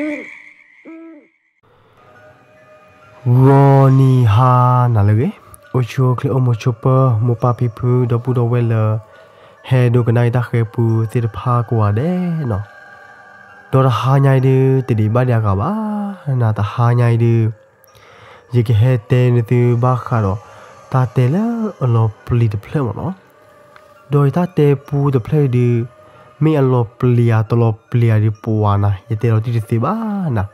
ဂီၤနံၤဟါနၤလၢအဂ့ၤ, အိၣ်ဆူၣ်အိၣ်ချ့အိၣ်မုာ်ဆိးပၢၤ မိၢ်ပၢ်ဖံဖု ဒီပုၢ်ဒီဝဲၢ်လၢ ဟဲဒိကနၣ်အံၤတၢ်ဃဲၤပူသ့ၣ်တဖၣ်ကိးဂၤဒဲးနီၤ, ဒီးတဟါညါအံၤဒုး တဒံးဘၣ်ဒံးအဂၤဘၣ်, နၤတဟါညါအံၤဒုး ယကဟဲတဲနသုဘၣ်ဃးဒီး တၢ်တဲလၢအလီၤပျံၤတဖျၢၣ်မ့ၢ်နီၤ. ဒီးယတၢ်တဲပူတဖျၢၣ်အံၤဒုး မ့ၢ်အလီၤပျံၤဧါတလီၤပျံၤဧါဒုး ပဝဲနၤယတဲလီၤတံၢ်တသ့ဘၣ်နၤ,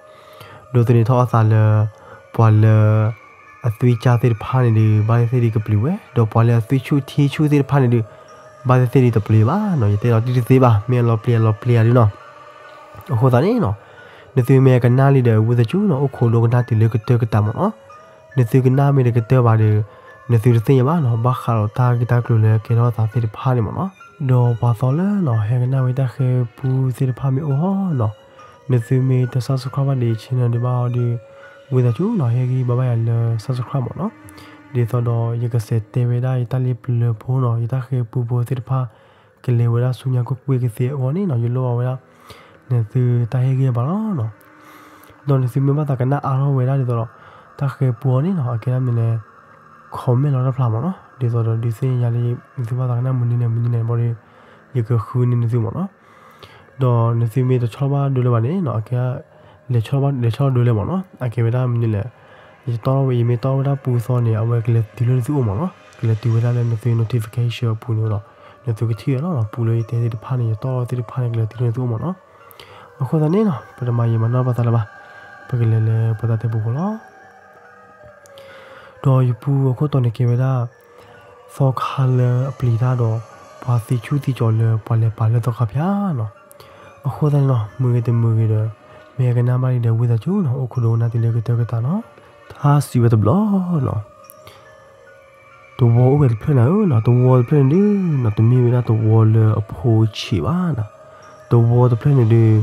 ဒိးသန့ၤထီၣ်အသးလၢ ပှၤလၢ အသွံၣ်ကၢ်သ့ၣ်တဖၣ်န့ၣ်ဒုး ဘၣ်သ့ၣ်သ့ၣ်ဒုးကပျံၤဝဲ, ဒီးပှၤလၢအသွံၣ်ဆူၣ်ထံဆူၣ်သ့ၣ်တဖၣ်န့ၣ်ဒုး ဘၣ်သ့ၣ်သ့ၣ်ဒုးတပျံၤဘၣ်နီၤ, ယတဲလီၤတံၢ်တသ့ဘၣ်, မ့ၢ်အလီၤပျံၤအလီၤပျံၤဧါဒုးနီၤ. အဃိသတးန့ၣ်နီၤ, နသုမ့ၢ်ကနၣ်လံဒီး ဝံသးစူၤနီၤ အိၣ်ခိးဒိကနၣ်တုၤလၢကတၢၢ်ကတၢၢ်မ့ၢ်နီၤ. နသုကနၣ်မ့ၢ်တကတၢၢ်ဘၣ်ဒီး နသုတသ့ၣ်ညါဘၣ်နီၤ ဘၣ်ဃးဒီးတၢ်ဂ့ၢ်တၢ်ကျိၤလၢကဲထီၣ်အသးသ့ၣ်တဖၣ်န့ၣ်မ့ၢ်နီၤ. ဒီးပှၤသီလၢနီၤ ဟဲကနၣ်ဝဲတၢ်ဃဲၤပူသ့ၣ်တဖၣ်မ့ၢ်အိၣ်ဟီနီၤ, နသုမ့ၢ်တ subscribe ဘၣ်ဒီး channel ဒံးဘၣ်အီၤဒီး ဝံသးစူၤနီၤ ဟ့ၣ်ဂံၢ်ဘါဘၣ်ယၤလၢ subscribe မ့ၢ်နီၤ. ဒ်သိးဒီးယကစးတဲဝဲဒၣ်ယတၢ်လ့ပျၢၤဖိနီၤ ယတၢ်ဃဲၤပူဖိသ့ၣ်တဖၣ် ကလဲၤဝဲဒၣ်ဆူညါကွ့ၢ်ကွ့ၢ်ကသ့အဂီၢ်န့ၣ်နီၤ ယလိၣ်ဘၣ်ဝဲဒၣ် နသုတၢ်ဟ့ၣ်ဂံၢ်ဘါလီၤနီၤ. ဒီးနသုမ့ၢ်ဘၣ်သးကနၣ်အါထီၣ်ဝဲဒၣ်ဒ်သိးဒီး တၢ်ဃဲၤပူအီၤန့ၣ်နီၤ အကဲဒၣ်မနုၤလဲၣ် comment လီၤတၢ်ဖျါမ့ၢ်နီၤ. ဒ်သိးဒီးဒုးသ့ၣ်ညါလၢ နသုဘၣ်သးကနၣ်မနုၤလဲၣ်မနုၤလဲၣ်ဘၣ်ဒီး ယကဃုန့ၢ်နသုမ့ၢ်နီၤ. ဒီးနသုမ့ၢ်တဆီၣ်ဘၣ်ဒိလၢၤဘၣ်န့ၣ်နီၤ အကဲ လဲၤဆီၣ်ဘၣ်လဲၤဆီၣ်ဒိလၢၤမ့ၢ်နီၤ အကဲဝဲဒၣ်မနုၤလဲၣ်. ယတီၢ်ဝဲ ယမ့ၢ်တီၢ်ဝဲဒၣ်ပူသီန့ၣ် အဝဲကလဲၤတုၤလၢနသုအိၣ်မ့ၢ်နီၤ ကလဲၤတုၤဝဲဒၣ်လၢနသု notification အပူၤန့ၣ်ဒီး နသုကထံၣ်ဝဲလီၤ ပူလၢယတဲသ့ၣ်တဖၣ်န့ၣ် ယတီၢ်သ့ၣ်တဖၣ်န့ၣ် ကလဲၤတုၤလၢနသုအိၣ်မ့ၢ်နီၤ. အဃိသတးန့ၣ်နီၤ ပတမၤယံာ်မၤနီၢ်ပသးလၢၤဘၣ်, ပကလဲၤလၢပတၢ်တဲပူဖိလီၤ. ဒီးယပူအခိၣ်တီန့ၣ်ကဲဝဲဒၣ် သီခါလၢအပျံၤတၢ်ဒီး ပှၤသံဆူၣ်သံကၠီလၢပှၤလဲၤပာ်လၢသီခါဖၠါနီၤ. အဃိသတးန့ၣ်နီၤ မုာ်ဂ့ၤတမုာ်ဂ့ၤဒီး မ့ၢ်ကနၣ်ဘၣ်လံဒီး ဝံသးစူၤနီၤ အိၣ်ခိးဒိကနၣ်တုၤလၢကတၢၢ်ကတၢၢ်နီၤ. ထါစံးဝဲတဘျီနီၤ သဝီအိၣ်ဝဲတဖျၢၣ်န့ၣ်ဧၢနီၤ, သဝီတဖျၢၣ်န့ၣ်ဒုးနီၤ တမ့ၢ်ဝဲဒၣ်သဝီလၢအဖိဆံးဘၣ်နီၤ. သဝီတဖျၢၣ်န့ၣ်ဒုး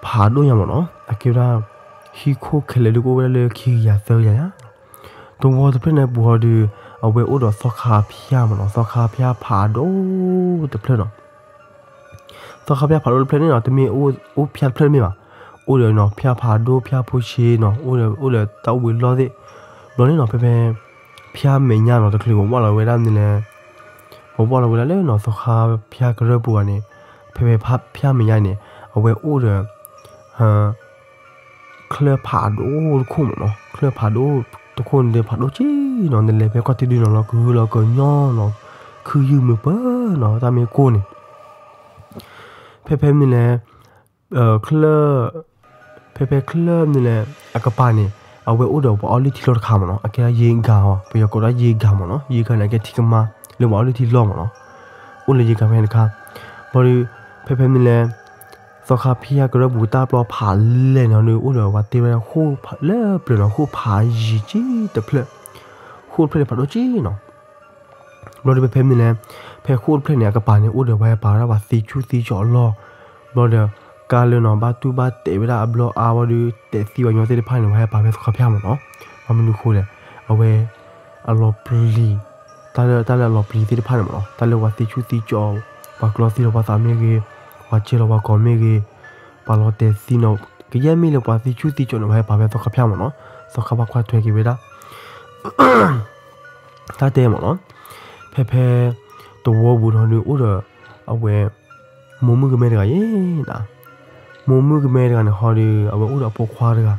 ဖးဒိၣ်ညါမ့ၢ်နီၤ, အကဲဝဲဒၣ် ဟံၣ်ခိၣ်ခဲလၢာ်ဒုးကအိၣ်ဝဲဒၣ်လၢခံကယၤသၢကယၤညါ. သဝီတဖျၢၣ်န့ၣ်ပူၤဟီဒုး အဝဲအိၣ်ဒီးသီခါဖၠါမ့ၢ်နီၤ, သီခါဖၠါဖးဒိၣ်တဖျၢၣ်နီၤ. သီခါဖၠါဖးဒိၣ်တဖျၢၣ်န့ၣ်နီၤ တမ့ၢ်အိၣ်ဖၠါတဖျၢၣ်တမ့ၢ်ဘၣ်, အိၣ်ဒီးနီၤ ဖၠါဖးဒိၣ် ဖၠါဖိဆံးနီၤ, အိၣ်ဒီး အိၣ်ဒီးတၢ်အိၣ်ဘှံးလီၢ်သ့ၣ်. ဘျီန့ၣ်နီၤ ဖဲဖဲ ဖၠါမဲာ်ညါနီၤ တချုးပဝၢလီၤဝဲဒၣ်မနုၤလဲၣ်, ပဝၢလီၤဝဲဒၣ်လၢနီၤ သီခါဖၠါကရၢၢ်ပူၤဂၤန့ၣ်, ဖဲဖဲဖၠါမဲာ်ညါန့ၣ် အဝဲအိၣ်ဒီး ချၢၣ်ဖးဒိၣ်တခိၣ်မ့ၢ်နီၤ, ချၢၣ်ဖးဒိၣ်တခိၣ်န့ၣ်ဒီးဖးဒိၣ်က့နီၤ, နလဲၤဖဲကီၢ်တံဒုနီၤလီၤကဟုလီၤကညီနီၤ, ခုယုၢ်မုာ်ပၢၤနီၤ, တၢ်မ့ၢ်ကိၢ်န့ၣ် ဖဲဖဲမနုၤလဲၣ်, ချၢၣ်, ဖဲဖဲချၢၣ်မနုၤလဲၣ်, အကပၤန့ၣ် အဝဲအိၣ်ဒီးပှၤအီလုၢ်ထံလီၢ်တခါမ့ၢ်နီၤ, အကဲဒၣ်ယ့ဂၤအီၤ, ပယီၤကိးဒၣ်ယ့ဂၤမ့ၢ်နီၤ, ယ့ဂၤန့ၣ် အကဲထံကမါ လၢပှၤအီလုၢ်ထံလီၢ်မ့ၢ်နီၤ, အိၣ်လၢယ့ဂၤဖဲန့ၣ်တခါ, ဘျီဒီး ဖဲဖဲမနုၤလဲၣ်, သီခါဖၠါကရၢၢ်ပူၤတၢ်ပျီဖးလဲၢ်န့ၣ်ဒီး အိၣ်ဒီးပှၤတ့ဝဲဒၣ်ဃိၣ်လၢပျၢၤနီၤ, ဃိၣ်ဖးယံၤက့တဖျၢၣ်, ဃိၣ်တဖျၢၣ်န့ၣ်ဖးဒိၣ်က့နီၤ. ဘျီဒီးဖဲဖဲမနုၤလဲၣ်, ဖဲဃိၣ်တဖျၢၣ်န့ၣ် အကပၤန့ၣ် အိၣ်ဒီးပှၤဟဲပာ်ဝဲဒၣ်ပှၤသံဆူၣ်သံကၠီအလီၢ်, ဘျီဒီး ကါလၢနီၤ ဘၣ်တူၢ်ဘၣ်တဲာ်ဝဲဒၣ်အဘျီအါဝံၤဒီး တဲာ်သံပှၤညီသ့ၣ်တဖၣ်န့ၣ် ပှၤဟဲပာ်ဖဲသီခါဖၠါမ့ၢ်နီၤ, ဘၣ်မနုၤဃိလဲၣ်, အဝဲ အလီၤပျံၤ တၢ်လၢ တၢ်လၢအလီၤပျံၤသ့ၣ်တဖၣ်န့ၣ်မ့ၢ်နီၤ, တၢ်လၢပှၤသံဆူၣ်သံကၠီ, ပှၤကျီသံလီၤပှၤသးမ့ၢ်ဂ့ၤ, ပှၤစဲလီၤပှၤကီးမ့ၢ်ဂ့ၤ, ပှၤလီၤတဲာ်သံနီၤ, ကယဲၢ်မ့ၢ်လၢပှၤသံဆူၣ်သံကၠီန့ၣ် ပှၤဟဲပာ်ဖဲသီခါဖၠါမ့ၢ်နီၤ, သီခါဘၣ်ကွၢ်ထွဲက့ၤဝဲဒၣ် တၢ်တဲမ့ၢ်နီၤ, ဖဲဖဲ သဝီပူၤနီၤဒုးအိၣ်ဒီး အဝဲ မိၢ်မုၣ်ကမဲတဂၤယဲၤ, မိၢ်မုၣ်ကမဲတဂၤန့ၣ်ဟီဒီး အဝဲအိၣ်ဒီးအဖိခွါတဂၤ,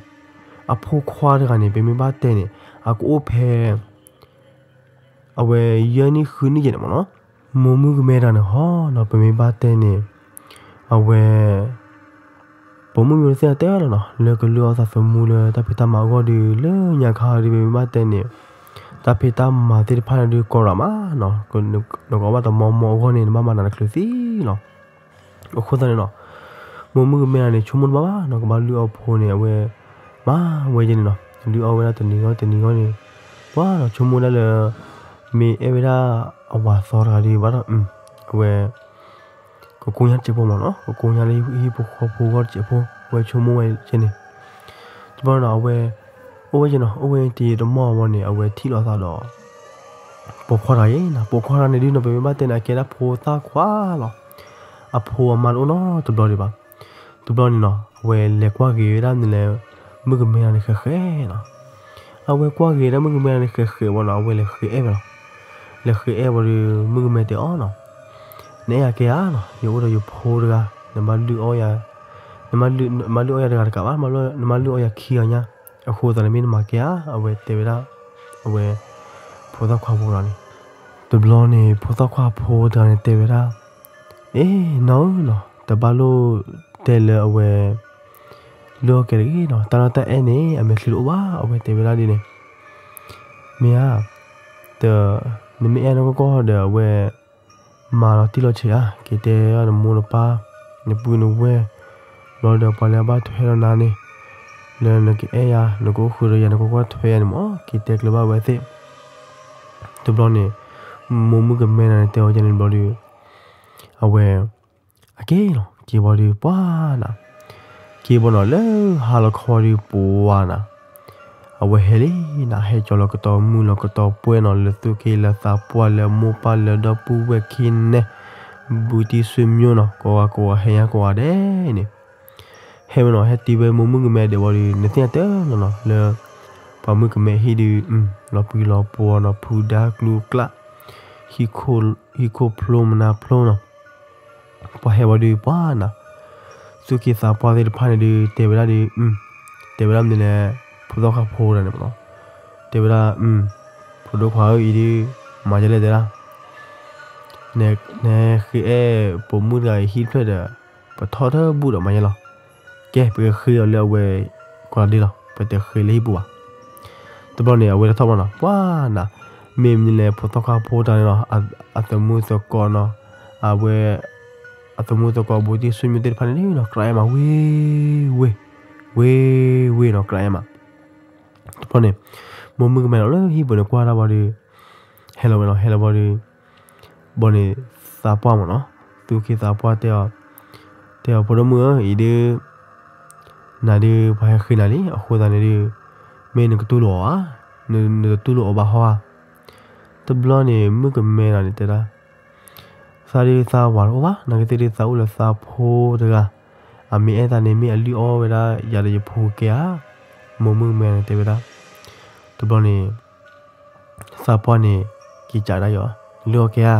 အဖိခွါတဂၤန့ၣ် ပမ့ၢ်ဘၣ်တဲန့ၣ် အကအိၣ်ဖဲ အဝဲယဲၢ်နံၣ်ဃုနံၣ်ယဲၤန့ၣ်မ့ၢ်နီၤ, မိၢ်မုၣ်ကမဲတဂၤန့ၣ်ဟီနီၤ ပမ့ၢ်ဘၣ်တဲန့ၣ် အဝဲ ပိာ်မုၣ်မ့ၢ်သ့ၣ်တဲလီၤနီၤ လၢကလုၢ်အီၣ်သးသမူလၢတၢ်ဖံးတၢ်မၤအဂီၢ်ဒီး လၢညါခါဒီး ပမ့ၢ်ဘၣ်တဲန့ၣ် တၢ်ဖံးတၢ်မၤသ့ၣ်တဖၣ်န့ၣ်ဒုးကီရၤမးနီၤ, နကအီၣ်ဘၣ်တမီမီအဂီၢ်န့ၣ် နဘၣ်မၤနၤတချုးသံလီၤ. အဃိသတးန့ၣ်နီၤ မိၢ်မုၣ်ကမဲတဂၤန့ၣ် ဆိကမိၣ်တဘၣ်ဘၣ်နီၤ ကဘၣ်လုၢ်အီၣ်ဖိန့ၣ် အဝဲ မၤဝဲယဲန့ၣ်နီၤ လုၢ်အီၣ်ဝဲဒၣ်တနံၤဂီၢ်တနံၤဂီၢ်န့ၣ် ပှၤနီၤ ဆိကမိၣ်ဒၣ်လၢ မ့ၢ်အဲၣ်ဝဲဒၣ်အဝၤသီတဂၤဒီးဘၣ်ဒီး အဝဲ ကကိညါတစဲးဖိမ့ၢ်နီၤ ကကိညါလၢဟံၣ်ဖိဃီဖိဂီၢ်တစဲးဖိ အဝဲဆိကမိၣ်ဝဲယဲန့ၣ် တဘျီနီၤ အဝဲ အိၣ်ဝဲယဲနီၤ အိၣ်ဝဲတယံာ်တမီၢ်အဝဲန့ၣ် အဝဲထံၣ်လိာ်သးဒီး ပိာ်ခွါတဂၤယဲနီၤ ပိာ်ခွါတဂၤန့ၣ်ဒုးနီၤ ပမ့ၢ်ဘၣ်တဲန့ၣ် အကဲဒၣ်ဖိသၣ်ခွါလီၤ. အဖိအမါတအိၣ်နီတဘျီဒံးဘၣ်. တဘျီန့ၣ်နီၤ အဝဲလဲၤကွၢ်ဂ့ၤဝဲဒၣ်မနုၤလဲၣ် မုၣ်ကမဲတဂၤန့ၣ်ဃဲးဃဲးနီၤ. အဝဲကွၢ်ဂ့ၤဒၣ်မုၣ်ကမဲတဂၤန့ၣ်ဃဲးဃဲးဝံၤနီၤ အဝဲလဲၤဃ့အဲၣ်ဝဲလီၤ. လဲၤဃ့အဲၣ်ဝံၤဒီး မုၣ်ကမဲတဲအီၤနီၤ, နအဲၣ်ယၤကဲဧါနီၤ, ယအိၣ်ဒီးယဖိတဂၤ, နဘၣ်လုၢ်အီၣ်ယၤ, နဘၣ်လုၢ်အီၣ်ယၤတဂၤတကးဘၣ်, နဘၣ်လုၢ်အီၣ်ယၤခံဂၤညါ, အဃိသတးန့ၣ်မ့ၢ်နမၤကဲဧါ, အဝဲတဲဝဲဒၣ်, အဝဲ, ဖိသၣ်ခွါဖိတဂၤန့ၣ်, တဘျီန့ၣ် ဖိသၣ်ခွါဖိတဂၤန့ၣ်တဲဝဲဒၣ်, အ့ နီၢ်ဧၢနီၤ, တဘၣ်လိၣ်တဲလၢအဝဲ လုၢ်အီၣ်ကဲတဂ့ၤနီၤ, တၢ်လီၢ်တၢ်အဲၣ်န့ၣ် အမဲာ်ချံတအိၣ်ဘၣ်, အဝဲတဲဝဲဒၣ်ဒ်န့ၣ်, မ့ၢ်ဧါ, တ, နမ့ၢ်အဲၣ်နီၢ်ကီၢ်ကီၢ်ဒီး အဝဲ, မၤလီၤတံၢ်လီၤဆဲးဧါ, က့ၤတဲနမိၢ်နပၢ်, နပုၢ်နဝဲၢ်, ဘျီဒီးပှၤလၢအဘၣ်ထွဲဒီးနၤန့ၣ်, လၢနကအဲၣ်ယၤ, နကအိၣ်ဃုာ်ဒီးယၤ, နကကွၢ်ထွဲယၤန့ၣ်မး, က့ၤတဲကျၢၤဘၣ်ဝဲသ့ၣ်, တဘျီန့ၣ်, မိၢ်မုၣ်ကမဲနၤန့ၣ်တဲအီၤဒ်န့ၣ်ဘျီဒီး, အဝဲ အက့ၣ်လီၤ, က့ၤဘၣ်ဒီး ပှၤနၤ, က့ၤဘၣ်နီၤလၢဟါလီၤခီဒီး ပှၤနၤ, အဝဲဟဲလံနၤ, ဟဲကၠီလီၤကတီၤမုၢ်လီၤကတီၤပှဲၤနီၤ, လၢသူၣ်က့လၢသးပှၢ်လၢမိၢ်ပၢ်လၢဒီပုၢ်ဝဲၢ်ခံနဲ, ဘူးတံၢ်ဆွေမျိုးနီၤ, ကိးဂၤကိးဂၤဟဲညါကိးဂၤဒဲးန့ၣ်, ဟဲဝဲနီၤ, ဟဲတုၤဝဲမိၢ်မုၣ်ကမဲဒဲးဘၣ်ဒီး နသ့ၣ်ညါတၢ်လီၤနီၤ, လၢ ပှၤမုၣ်ကမဲဟံၣ်ဒီး, လီၤပှံၤလီၤပှီၤနီၤ, ဖုဒါကျူကျါ, ဟံၣ်ခိၣ်ဖျိမနါဖျိနီၤ, ပှၤဟဲဝဲဒီး ပှၤနၤ, သူၣ်က့သးပှၢ်သ့ၣ်တဖၣ်န့ၣ်ဒီး တဲဝဲဒၣ်ဒီး, တဲဝဲဒၣ်မနုၤလဲၣ်, ဖိသၣ်ခွါဖိတဂၤန့ၣ်မးနီၤ, တဲဝဲဒၣ်, ဖိဒိၣ်ခွါဧၢ အံၤဒီး, မၤဒ်လဲၣ်တဲဒၣ်, နဃ့အဲၣ်ပိာ်မုၣ်တဂၤအံၤဟံၣ်တဖျၢၣ်ဒီး, ပထီၣ်တဘူၣ်ဒီးမၤယဲလီၤ, ကဲ ပကဃ့အီၤလၢအဝဲ, ကွၢ်ဒ့လီၤ, ပတဃ့လၢဟံၣ်ပူၤဘၣ်, တဘျီန့ၣ် အဝဲတထီၣ်ဘၣ်နီၤ, ပှၤနၤ, မ့ၢ်မနုၤလဲၣ် ဖိသၣ်ခွါဖိတဂၤန့ၣ်နီၤ, အသမုာ်သကိးနီၤ, အဝဲ, အသမုာ်သကိးဘူးတံၢ်ဆွေမျိုးသ့ၣ်တဖၣ်န့ၣ်နီၤ, ကြၢးအဲၣ်မးဝ့ၢ်ဝ့ၢ်, ဝ့ၢ်ဝ့ၢ်နီၤ, ကြၢးအဲၣ်မး, တဘျီန့ၣ်, မိၢ်မုၣ်ကမဲနီၤလၢဟံၣ်ပူၤန့ၣ်ကွၢ်တၢ်ဘၣ်ဒီး, ဟဲလီၤဝဲနီၤ, ဟဲလီၤဘၣ်ဒီး, ဘၣ်န့ၣ်, သးပှၢ်မးနီၤ, သူၣ်က့သးပှၢ်တဲအီၤ, တဲအီၤဖိဒိၣ်မုၣ်ဧၢ အံၤဒီး နၤဒီးပှၤဟဲဃ့နၤလံ, အဃိသတးန့ၣ်ဒီး, မ့ၢ်နကတူၢ်လိာ်အီၤဧါ, နတတူၢ်လိာ်အီၤဘၣ်ဟီဧါ, တဘျီန့ၣ် မုၣ်ကမဲနၤန့ၣ်တဲဒၣ်, သးဒီးသးဝၤတအိၣ်ဘၣ်, နာ်က့သ့ၣ်ဒီးသးအိၣ်လၢသးဖိတဂၤ, အမ့ၢ်အဲၣ်သးန့ၣ် မ့ၢ်အလုၢ်အီၣ်ဝဲဒၣ်ယၤဒီးယဖိကဲဧါ, မိၢ်မုၣ်ကမဲနၤန့ၣ်တဲဝဲဒၣ်, တဘျီန့ၣ် သးပှၢ်န့ၣ်, က့ၤကးဒၣ်ယီၤ, လုၢ်အီၣ်ကဲဧါ,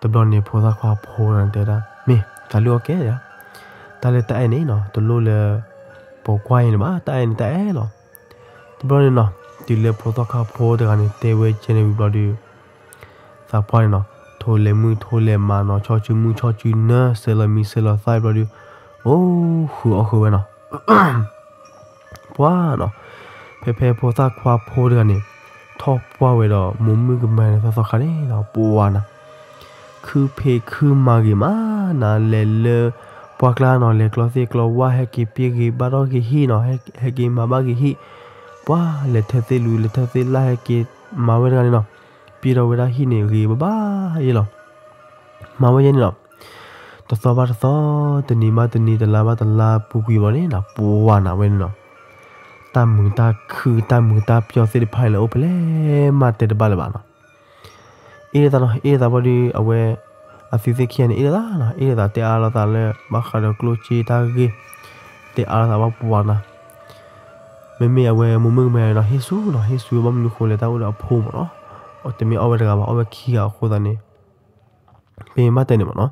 တဘျီန့ၣ် ဖိသၣ်ခွါဖိတဂၤန့ၣ်တဲဒၣ်, မ့ၢ်သးလုၢ်အီၣ်ကဲဧါ, တၢ်လၢတၢ်အဲၣ်န့ၣ်နီၤ တလိၣ်လၢ, ပိာ်ကွၢ်အံၤန့ၣ်ဘၣ်, တၢ်အဲၣ်န့ၣ်တၢ်အဲၣ်လီၤ, တဘျီန့ၣ်နီၤ, တုၤလၢဖိသၣ်ခွါဖိတဂၤန့ၣ်တဲဝဲကဲန့ၣ်ဝံၤဘျီဒီး သးပှၢ်န့ၣ်နီၤ, ထိလဲၤမုၢ်ထိလဲၤမးနီၤ, ဆီစုမုၢ်ဆီစုနၢၤ, စဲးလီၤမံစဲးလီၤသၣ်ဘျီဒီး, အိၣ်ဃုာ်အီၣ်ဃုာ်ဝဲနီၤ, ပှၤနီၤ, ဖဲဖဲဖိသၣ်ခွါဖိတဂၤန့ၣ်, ထီၣ်ပှၢ်ဝဲဒီးမိၢ်မုၣ်ကမဲန့ၣ်သီသီခါန့ၣ်နီၤ ပှၤနၤ, ခုဖံးခုမၤဂ့ၤမးနၤ လဲၤလၢ, ပှၢ်ကျါနီၤ လဲၤကျီသ့ၣ်ကျီဝၣ် ဟဲက့ၤပှ့ၤဂ့ၤဘၣ်ထီၣ်က့ၤဟံၣ်နီၤ ဟဲက့ၤမၤဘၣ်က့ၤဟံၣ်, ပှၤလဲၤထၢသ့ၣ်လူၤ လဲၤထၢသ့ၣ်လၣ် ဟဲက့ၤမၤဝဲတဂၤန့ၣ်နီၤ, ပှ့ၤထီၣ်ဝဲဒၣ်ဟံၣ်န့ၣ်ဂ့ၤဘၣ်ဘၣ်ယဲလီၤ, မၤဝဲယဲန့ၣ်လီၤ, တသီဘၣ်တသီ, တနံၤဘၣ်တနံၤ, တလါဘၣ်တလါပူၤကွံာ်ဘၣ်န့ၣ်နီၤ ပှၤနၤဝဲန့ၣ်နီၤ, တၢ်မုာ်တၢ်ခုၣ်တၢ်မုာ်တၢ်ပျီၢ်သ့ၣ်တဖၣ်အံၤလၢအိၣ်ဖဲလဲၣ်မးတဲတဘၣ်လၢၤဘၣ်နီၤ အ့ၣ်လိာ်သးနီၤ အ့ၣ်လိာ်သးဘၣ်ဒီး အဝဲ, အသုသ့ၣ်ခံဂၤန့ၣ် အ့ၣ်လိာ်သးနီၤ အ့ၣ်လိာ်သးတဲအါလိာ်သးလၢ ဘၣ်ဃးဒီးကျိၣ်စ့တၢ်ဂ့ၢ်, တဲအါလိာ်သးဘၣ်ပှၤနၤ, မ့မ့ၢ်အဝဲမိၢ်မုၣ်ကမဲနီၤ ဟ့ၣ်ဆူၣ်နီၤ ဟ့ၣ်ဆူၣ်ဝဲဘၣ်မနုၤဃိလဲၣ် တၢ်အိၣ်ဒီးအဖိမးနီၤ, တမ့ၢ်အီၣ်ဝဲတဂၤဘၣ် အီၣ်ဝဲခံဂၤအဃိသတးန့ၣ် ပမ့ၢ်ဘၣ်တဲန့ၣ်မးနီၤ,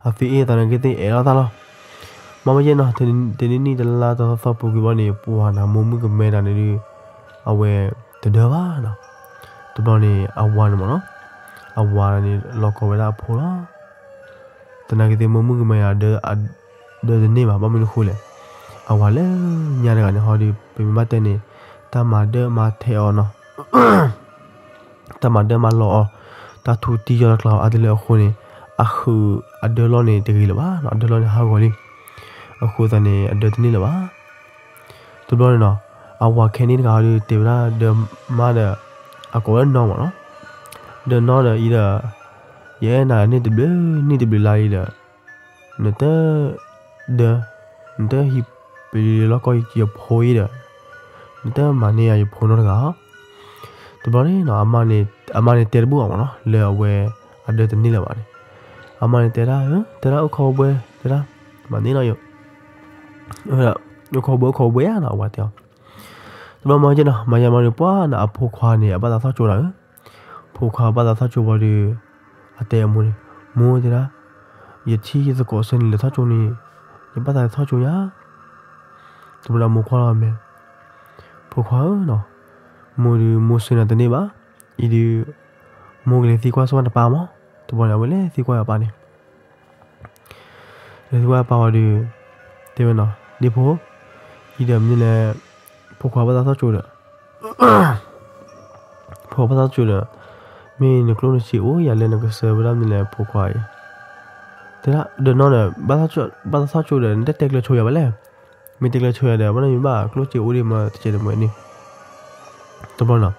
အသုအ့ၣ်လိာ်သးန့ၣ်က့သ့ၣ်အဲၣ်လိာ်သးလီၤ, မၤဝဲယဲနီၤ, တနံၤနံၣ်တလါတသီသီပူၤကွံာ်ဘၣ်န့ၣ် ပှၤနၤမိၢ်မုၣ်ကမဲတဂၤန့ၣ်ဒီး, အဝဲ, တဒၢဘၣ်နီၤ, တဘျီန့ၣ် အဝၤန့ၣ်မးနီၤ, အဝၤန့ၣ်လီၤကီဝဲဒၣ်အဖိလီၤ, သနာ်က့သ့ၣ်မိၢ်မုၣ်ကမဲယၤဒၢ, ဒၢတန့ၢ်ဘၣ် ဘၣ်မနုၤဃိလဲၣ်, အဝၤလၢညါတဂၤန့ၣ်ဟီဒီး ပမ့ၢ်ဘၣ်တဲန့ၣ်, တၢ်မၤဒၢမၤထဲးအီၤနီၤ တၢ်မၤဒၢမၤလီၤအီၤ, တၢ်ထူတံၢ်ယီၢ်တကျါအီၤအါတလၢအဃိန့ၣ်, အဃုာ်အဒၢလီၢ်န့ၣ်တဂ့ၤလၢၤဘၣ်နီၤ, အဒၢလီၢ်န့ၣ်ဟးဂီၤလံ, အဃိသတးန့ၣ် အဒၢတန့ၢ်လၢၤဘၣ်, တဘျီန့ၣ်နီၤ, အဝၤခဲန့ၣ်တဂၤဒီး တဲဝဲဒၣ်ဒၢမါဒီး, အကိးဝဲနီၢ်မးနီၤ, ဒီးနီၢ်ဒီးအံၤဒီး, ယအဲၣ်နၤန့ၢ်တဘျုးနံၣ်တဘျုးလါလံဒီး, နတ, ဒၢ, နတဟံးပလံၤလီၢ်ကီၢ်ယဖိအံၤဒီး, နတမၤန့ၢ်ယၤယဖိနီတဂၤ, တဘျီန့ၣ်နီၤ, အမါန့ၣ်တဲတဘူၣ်အီၤမးနီၤ လၢအဝဲ, အဒၢတန့ၢ်လၢၤဘၣ်န့ၣ်, အမါန့ၣ်တဲဒၣ်, တဲဒၣ်အိၣ်ခိးဘှဲ, တဲဒၣ်, မၤန့ၢ်နီၤယိာ် အိၣ်ခိးဘှဲအိၣ်ခိးဘှဲဧါနီၤ အဝၤတဲအီၤ. တဘျီမၤကဲနီၤ မၤယါမၤဒီးပှၤနီၤ အဖိခွါန့ၣ် အဘၣ်သးထီၣ်ကၠိလီၤဧၢ. ဖိခွါဘၣ်သးထီၣ်ကၠိဘၣ်ဒီး အတဲအမိၢ်န့ၣ်, မိၢ်တဲဒၣ်, ယထံၣ်ယသကိးစၢန့ၣ်လဲၤထီၣ်ကၠိန့ၣ် ယဘၣ်သးလဲၤထီၣ်ကၠိယါ. တဘျီဒီးမိၢ်ကွၢ်လီၤအမဲာ်, ဖိခွါဧၢနီၤ, မိၢ်ဒီးမိၢ်စၢနၤတန့ၢ်ဘၣ်, အံၤဒီး မိၢ်ကလဲၤသံကွၢ်ဆိဝဲတပၢ်မး. တဘျီန့ၣ် အဝဲလဲၤသံကွၢ်အပၢ်န့ၣ် လဲၤသံကွၢ်အပၢ်ဝံၤဒီး တဲဝဲနီၤ, ဒ့ဖိ, အံၤဒီးမနုၤလဲၣ်, ဖိခွါဘၣ်သးထီၣ်ကၠိဒီး ဖိခွါဘၣ်သးထီၣ်ကၠိဒီး မ့ၢ်နကျိၣ်နစ့အိၣ်ယၤလၢ နကဆှၢဝဲဒၣ်မနုၤလဲၣ်ဖိခွါအံၤ. တဲဒၣ်ဒီးနီၤဒီး ဘၣ်သးထီၣ်ကၠိဒီး နတတဲကျၢၤဆိယၤဘၣ်လဲၣ်. မ့ၢ်တဲကျၢၤဆိယၤဒီး ဘၣ်နီတမံၤဘၣ် ကျိၣ်စ့အိၣ်ဒံးမး တကဲးတမှဲၤန့ၣ်. တဘျီနီၤ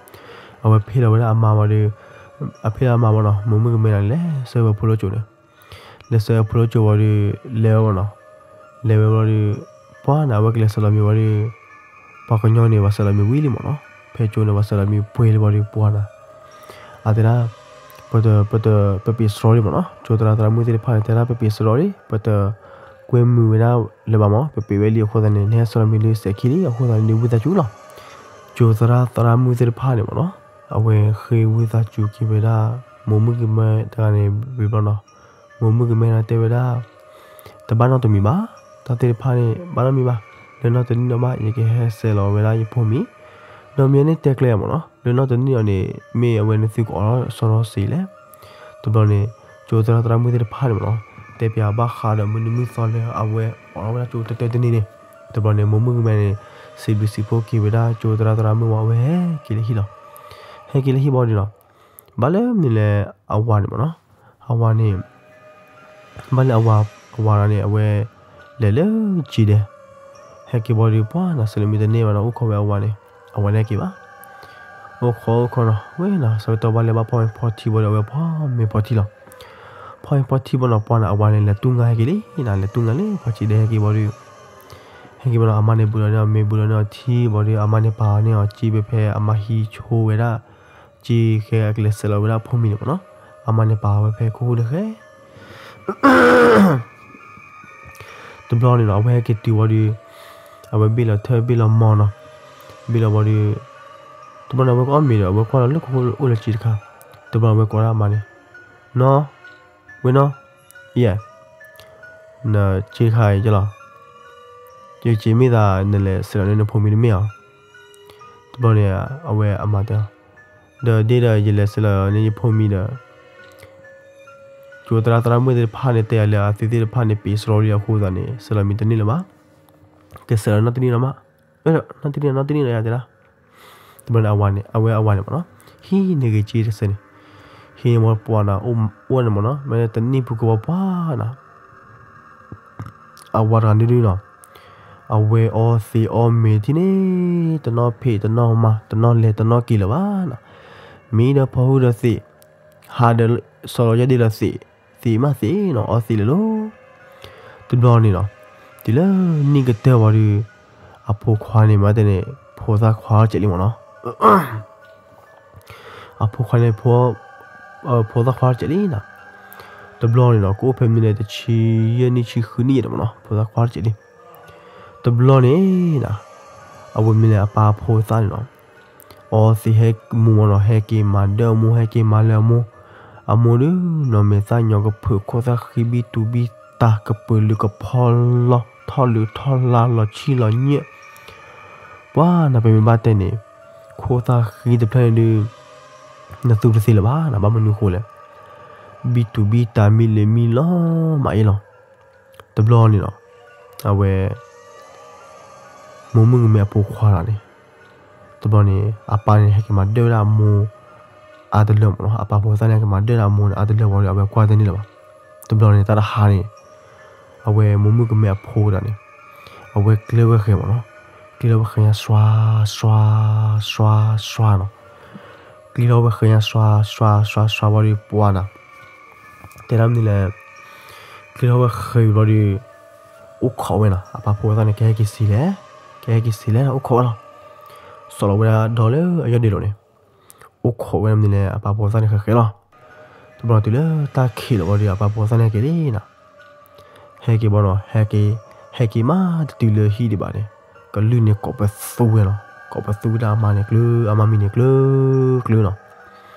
အဝဲဖ့ၣ်လီၤဝဲဒၣ်အမါဝံၤဒီး အဖ့ၣ်လီၤအမါမးနီၤ မိၢ်မုၣ်ကမဲန့ၣ် လဲၤဆှၢဝဲဖိလၢကၠိန့ၣ် လဲၤဆှၢဖိလၢကၠိဝံၤဒီး လဲၤဝဲမးနီၤ. လဲၤဝဲဘျီဒီး ပှၤနီၤ အဝဲကလဲၤဆဲးလီၤမံၤဝံၤဒီး ပှၤကညီန့ၣ် ပှၤဆဲးလီၤမံၤဝံၤလံမးနီၤ. ဖဲကၠိန့ၣ် ပှၤဆဲးလီၤမံၤပှဲၤလံဝံၤဒီး ပှၤနီၤ အတဲဒၣ် ပတပ့ၤစရီလံမးနီၤ. ကၠိသရၣ်သရၣ်မုၣ်သ့ၣ်တဖၣ်န့ၣ် တဲဒၣ်ပပ့ၤစရီလံ ပတကွဲမုာ်ဝဲဒၣ်လၢၤဘၣ်မး ပပ့ၤဝဲလံအဃိသတးန့ၣ် နဟဲဆဲးလီၤမံၤလၢစဲးခံလံ အဃိသတးန့ၣ် ဒုးဝံသးစူၤလီၤ. ကၠိသရၣ်သရၣ်မုၣ်သ့ၣ်တဖၣ်န့ၣ်မးနီၤ အဝဲဃ့ဝံသးစူၤက့ၤဝဲဒၣ် မိၢ်မုၣ်ကမဲတဂၤန့ၣ် ဝံၤဘျီနီၤ မိၢ်မုၣ်ကမဲန့ၣ်တဲဝဲဒၣ် တဘၣ်နီတမံၤဘၣ်, တၢ်သ့ၣ်တဖၣ်န့ၣ် ဘၣ်နီတမံၤဘၣ်, လၢနီတနံၣ်နီၤဘၣ် ယကဟဲဆဲးလီၤဝဲဒၣ်ယဖိမံၤ, ဒီးမ့ၢ်န့ၣ်တဲကျဲမးနီၤ လၢနီတနံၣ်အီၤန့ၣ် မ့ၢ်အဝဲနသုကအီၣ်ထီၣ်ဆီထီၣ်စ့လဲၣ်. တဘျီန့ၣ် ကၠိသရၣ်သရၣ်မုၣ်သ့ၣ်တဖၣ်န့ၣ်မးနီၤ တဲပၠးဘၣ်ဃးဒီးမုၢ်နံၤမုၢ်သီလၢအဝဲအိးထီၣ်ဝဲဒၣ်ကၠိတတၢတန့ၢ်န့ၣ်, တဘျီန့ၣ် မိၢ်မုၣ်ကမဲန့ၣ် စံးဘျုးစံးဖှိၣ်က့ၤဝဲဒၣ်ကၠိသရၣ်သရၣ်မုၣ်ဝံၤ အဝဲဟဲက့ၤလၢဟံၣ်လီၤ. ဟဲက့ၤလၢဟံၣ်ဘၣ်ဒီးနီၤ ဘၣ်လၢမနုၤလဲၣ် အဝၤန့ၣ်မးနီၤ, အဝၤန့ၣ် ဘၣ်လၢအဝၤ အဝၤန့ၣ် အဝဲ လဲၤလၢကၠံဒဲး, ဟဲက့ၤဘၣ်ဒီး ပှၤနီၤ ဆဲးလီၤမံၤတန့ၢ်ဘၣ်နီၤ အိၣ်ခိးဝဲအဝၤန့ၣ် အဝၤန့ၣ်ဟဲက့ၤဘၣ်, အိၣ်ခိးအိၣ်ခိးနီၤ ဝဲနီၤ ဆၢကတီၢ်ဘၣ်လဲၤဘၣ်ဖီမ့ၤဖီထံဘၣ်ဒီး အဝဲဖီမ့ၤဖီထံလီၤ. ဖီမ့ၤဖီထံဘၣ်နီၤ ပှၤနီၤ အဝၤန့ၣ် လဲၤတူၢ်ငါဟဲက့ၤလံနီၤ လဲၤတူၢ်ငါလၢဖီထံဒဲးဟဲက့ၤဘၣ်ဒီး ဟဲက့ၤဘၣ်နီၤ အမါန့ၣ်ဘူးလီၤန့ၢ်အီၤမ့ၤ ဘူးလီၤန့ၢ်အီၤထံဘၣ်ဒီး အမါန့ၣ်ပာ်အီၤန့ၢ်အီၤစ့ဖဲဖဲအမါဟံးဆိဝဲဒၣ် စ့ဃဲအကလဲၤဆဲးလီၤဝဲဒၣ်အဖိမံၤန့ၣ်မးနီၤ, အမါန့ၣ်ပာ်အီၤဝဲဖဲခိၣ်ဃိတဃဲ တဘျီန့ၣ်နီၤ အဝဲဟဲက့ၤတုၤဝံၤဒီး အဝဲဘ့ၣ်လီၤထၢၣ်ဘ့ၣ်လီၤမီၤနီၤ, ဘ့ၣ်လီၤဝံၤဒီး တဘျီန့ၣ် အဝဲကအီၣ်မ့ၤဒီး အဝဲကွၢ်လီၤလၢခိၣ်ဃိအိၣ်လၢစ့တခါ, တဘျီအဝဲကိးဒၣ်အမါန့ၣ်, နီၢ်, ဝဲနီၢ်, ယဲၢ်, နစ့တခါအံၤကလီၤ, ယစ့မ့ၢ်သးနလဲၤဆဲးလီၤန့ၢ်နဖိမံၤတမ့ၢ်ဧါ. တဘျီန့ၣ် အဝဲအမါတဲအီၤ, ဒီးဒ်ဒီးယလဲၤဆဲးလီၤန့ၢ်ယဖိမံၤဒီး ကၠိသရၣ်သရၣ်မုၣ်သ့ၣ်တဖၣ်န့ၣ် တဲယၤလၢအသုသ့ၣ်တဖၣ်န့ၣ် ပ့ၤစရီလံအဃိသတးန့ၣ် ဆဲးလီၤမံၤတန့ၢ်လၢၤဘၣ်, ကဆဲးလီၤနီတနံၣ်နီၤမး, နီတနံၣ်နီတနံၣ်နီၤယၤတဲဒၣ်, တဘျီန့ၣ် အဝၤန့ၣ် အဝဲအဝၤန့ၣ်မးနီၤ ဟံးန့ၢ်ဂ့ၤစ့တစဲးန့ၣ်, ဟံးန့ၢ်မးပှၤနီၤ အိၣ်ဝဲန့ၣ်မးနီၤ မ့ၢ်တနံၣ်ပူၤကဝီၤပှၤနီၤ အဝၤတဂၤဒုဒုနီၤ, အဝဲအီသံးအီမ့ၤထံန့ၣ် တနီၣ်ဖံးတနီၣ်မၤ တနီၣ်လဲၤတနီၣ်က့ၤလၢၤဘၣ်နီၤ, မံဒီးဖီဟုၣ်ဒီးသံး, ဟးဒီးစီၤလီၤယဲၢ်ဒ့ဒီးသံး, သံးမးသံးနီၤ အီသံးလၢၤလီၤ. တဘျီန့ၣ်နီၤ တုၤလၢနံၣ်ကတၢၢ်ဝံၤဒီး အဖိခွါန့ၣ်မးတဲန့ၣ် ဖိသၣ်ခွါစဲးလံမးနီၤ အဖိခွါန့ၣ် ဖိသၣ်ခွါတစဲးလံနီၤ, တဘျီန့ၣ်နီၤ ကအိၣ်ဖဲမနုၤလဲၣ် တဆံယဲၢ်နံၣ်ဆံဃုနံၣ်ယဲၢ်န့ၣ်မးနီၤ ဖိသၣ်ခွါတစဲးလံ, တဘျီန့ၣ်နီၤ အဝဲမနုၤလဲၣ် အပၢ်ဖိသၣ်န့ၣ်နီၤ အီသံးဟဲမူမးနီၤ ဟဲက့ၤမၤဒၢအမိၢ် ဟဲက့ၤမၤလၢအမိၢ်, အမိၢ်ဒုနီၤ မဲာ်သၣ်ညီကဖုး ခိၣ်သၣ်ဃံဘံၣ်တူဘံၣ်တၢ် ကပၢၤလုာ်ကဖီလီၢ် ထီၣ်လုာ်ထီၣ်လါ လီၤဆံၣ်လီၤညၣ် ပှၤနီၤ ပမ့ၢ်ဘၣ်တဲန့ၣ် ခိၣ်သၣ်ဃံတဖျၢၣ်န့ၣ်ဒုး နသူတသ့လၢၤဘၣ်နီၤ ဘၣ်မနုၤဃိလဲၣ် ဘံၣ်တူဘံၣ်တၢ်မံလ့ၤမံလီၤမးအ့ၣ်လီၤ. တဘျီန့ၣ်နီၤ အဝဲ မိၢ်မုၣ်ကမဲအဖိခွါလီၤန့ၣ် တဘျီန့ၣ် အပၢ်န့ၣ် ဟဲက့ၤမၤဒၢဝဲဒၣ်အမိၢ်အါတလၢမးနီၤ အပၢ်ဖိသၣ်န့ၣ် ဟဲက့ၤမၤဒၢဒၣ်အမိၢ်န့ၣ် အါတလၢဝံၤဒီး အဝဲကွၢ်တန့ၢ်လၢၤဘၣ်. တဘျီန့ၣ် တၢ်တဟါန့ၣ် အဝဲမိၢ်မုၣ်ကမဲအဖိတဂၤန့ၣ် အဝဲကျဲဝဲဃဲၤမးနီၤ ကျဲထီၣ်ဝဲဃဲၤညါ စွါ စွါ စွါ စွါနီၤ ကျဲထီၣ်ဝဲဃဲၤညါ စွါ စွါ စွါ စွါဝံၤဒီး ပှၤနီၤ တဲဒၣ်မနုၤလဲၣ် ကျဲထီၣ်ဝဲဃဲၤဝံၤဘျီဒီး အိၣ်ခိးဝဲနီၤ အပၢ်ဖိသၣ်န့ၣ် ကဟဲက့ၤဆံးလဲၣ် ကဟဲက့ၤဆံးလဲၣ် အိၣ်ခိးဝဲလီၤ. စီၤလီၤဝဲဒၣ်ဒီလၢအယီၢ်ဒ့လိၤန့ၣ် အိၣ်ခိးဝဲဒၣ်မနုၤလဲၣ် အပၢ်ဖိသၣ်န့ၣ်ဃဲးဃဲးလီၤ. တဘျီတုၤလၢတၢ်ခံးလီၤဘျီဒီး အပၢ်ဖိသၣ်န့ၣ်ဟဲက့ၤလံနီၤ ဟဲက့ၤဘၣ်နီၤ ဟဲက့ၤ ဟဲက့ၤမးတတုၤလၢဟံၣ်ဒံးဘၣ်န့ၣ်, ကလုၢ်န့ၣ်ကိးပသူဝဲလီၤ. ကိးပသူဝဲဒၣ်အမါန့ၣ်ကျၢၤ, အမါမံၤန့ၣ်ကျၢၤကျၢၤနီၤ.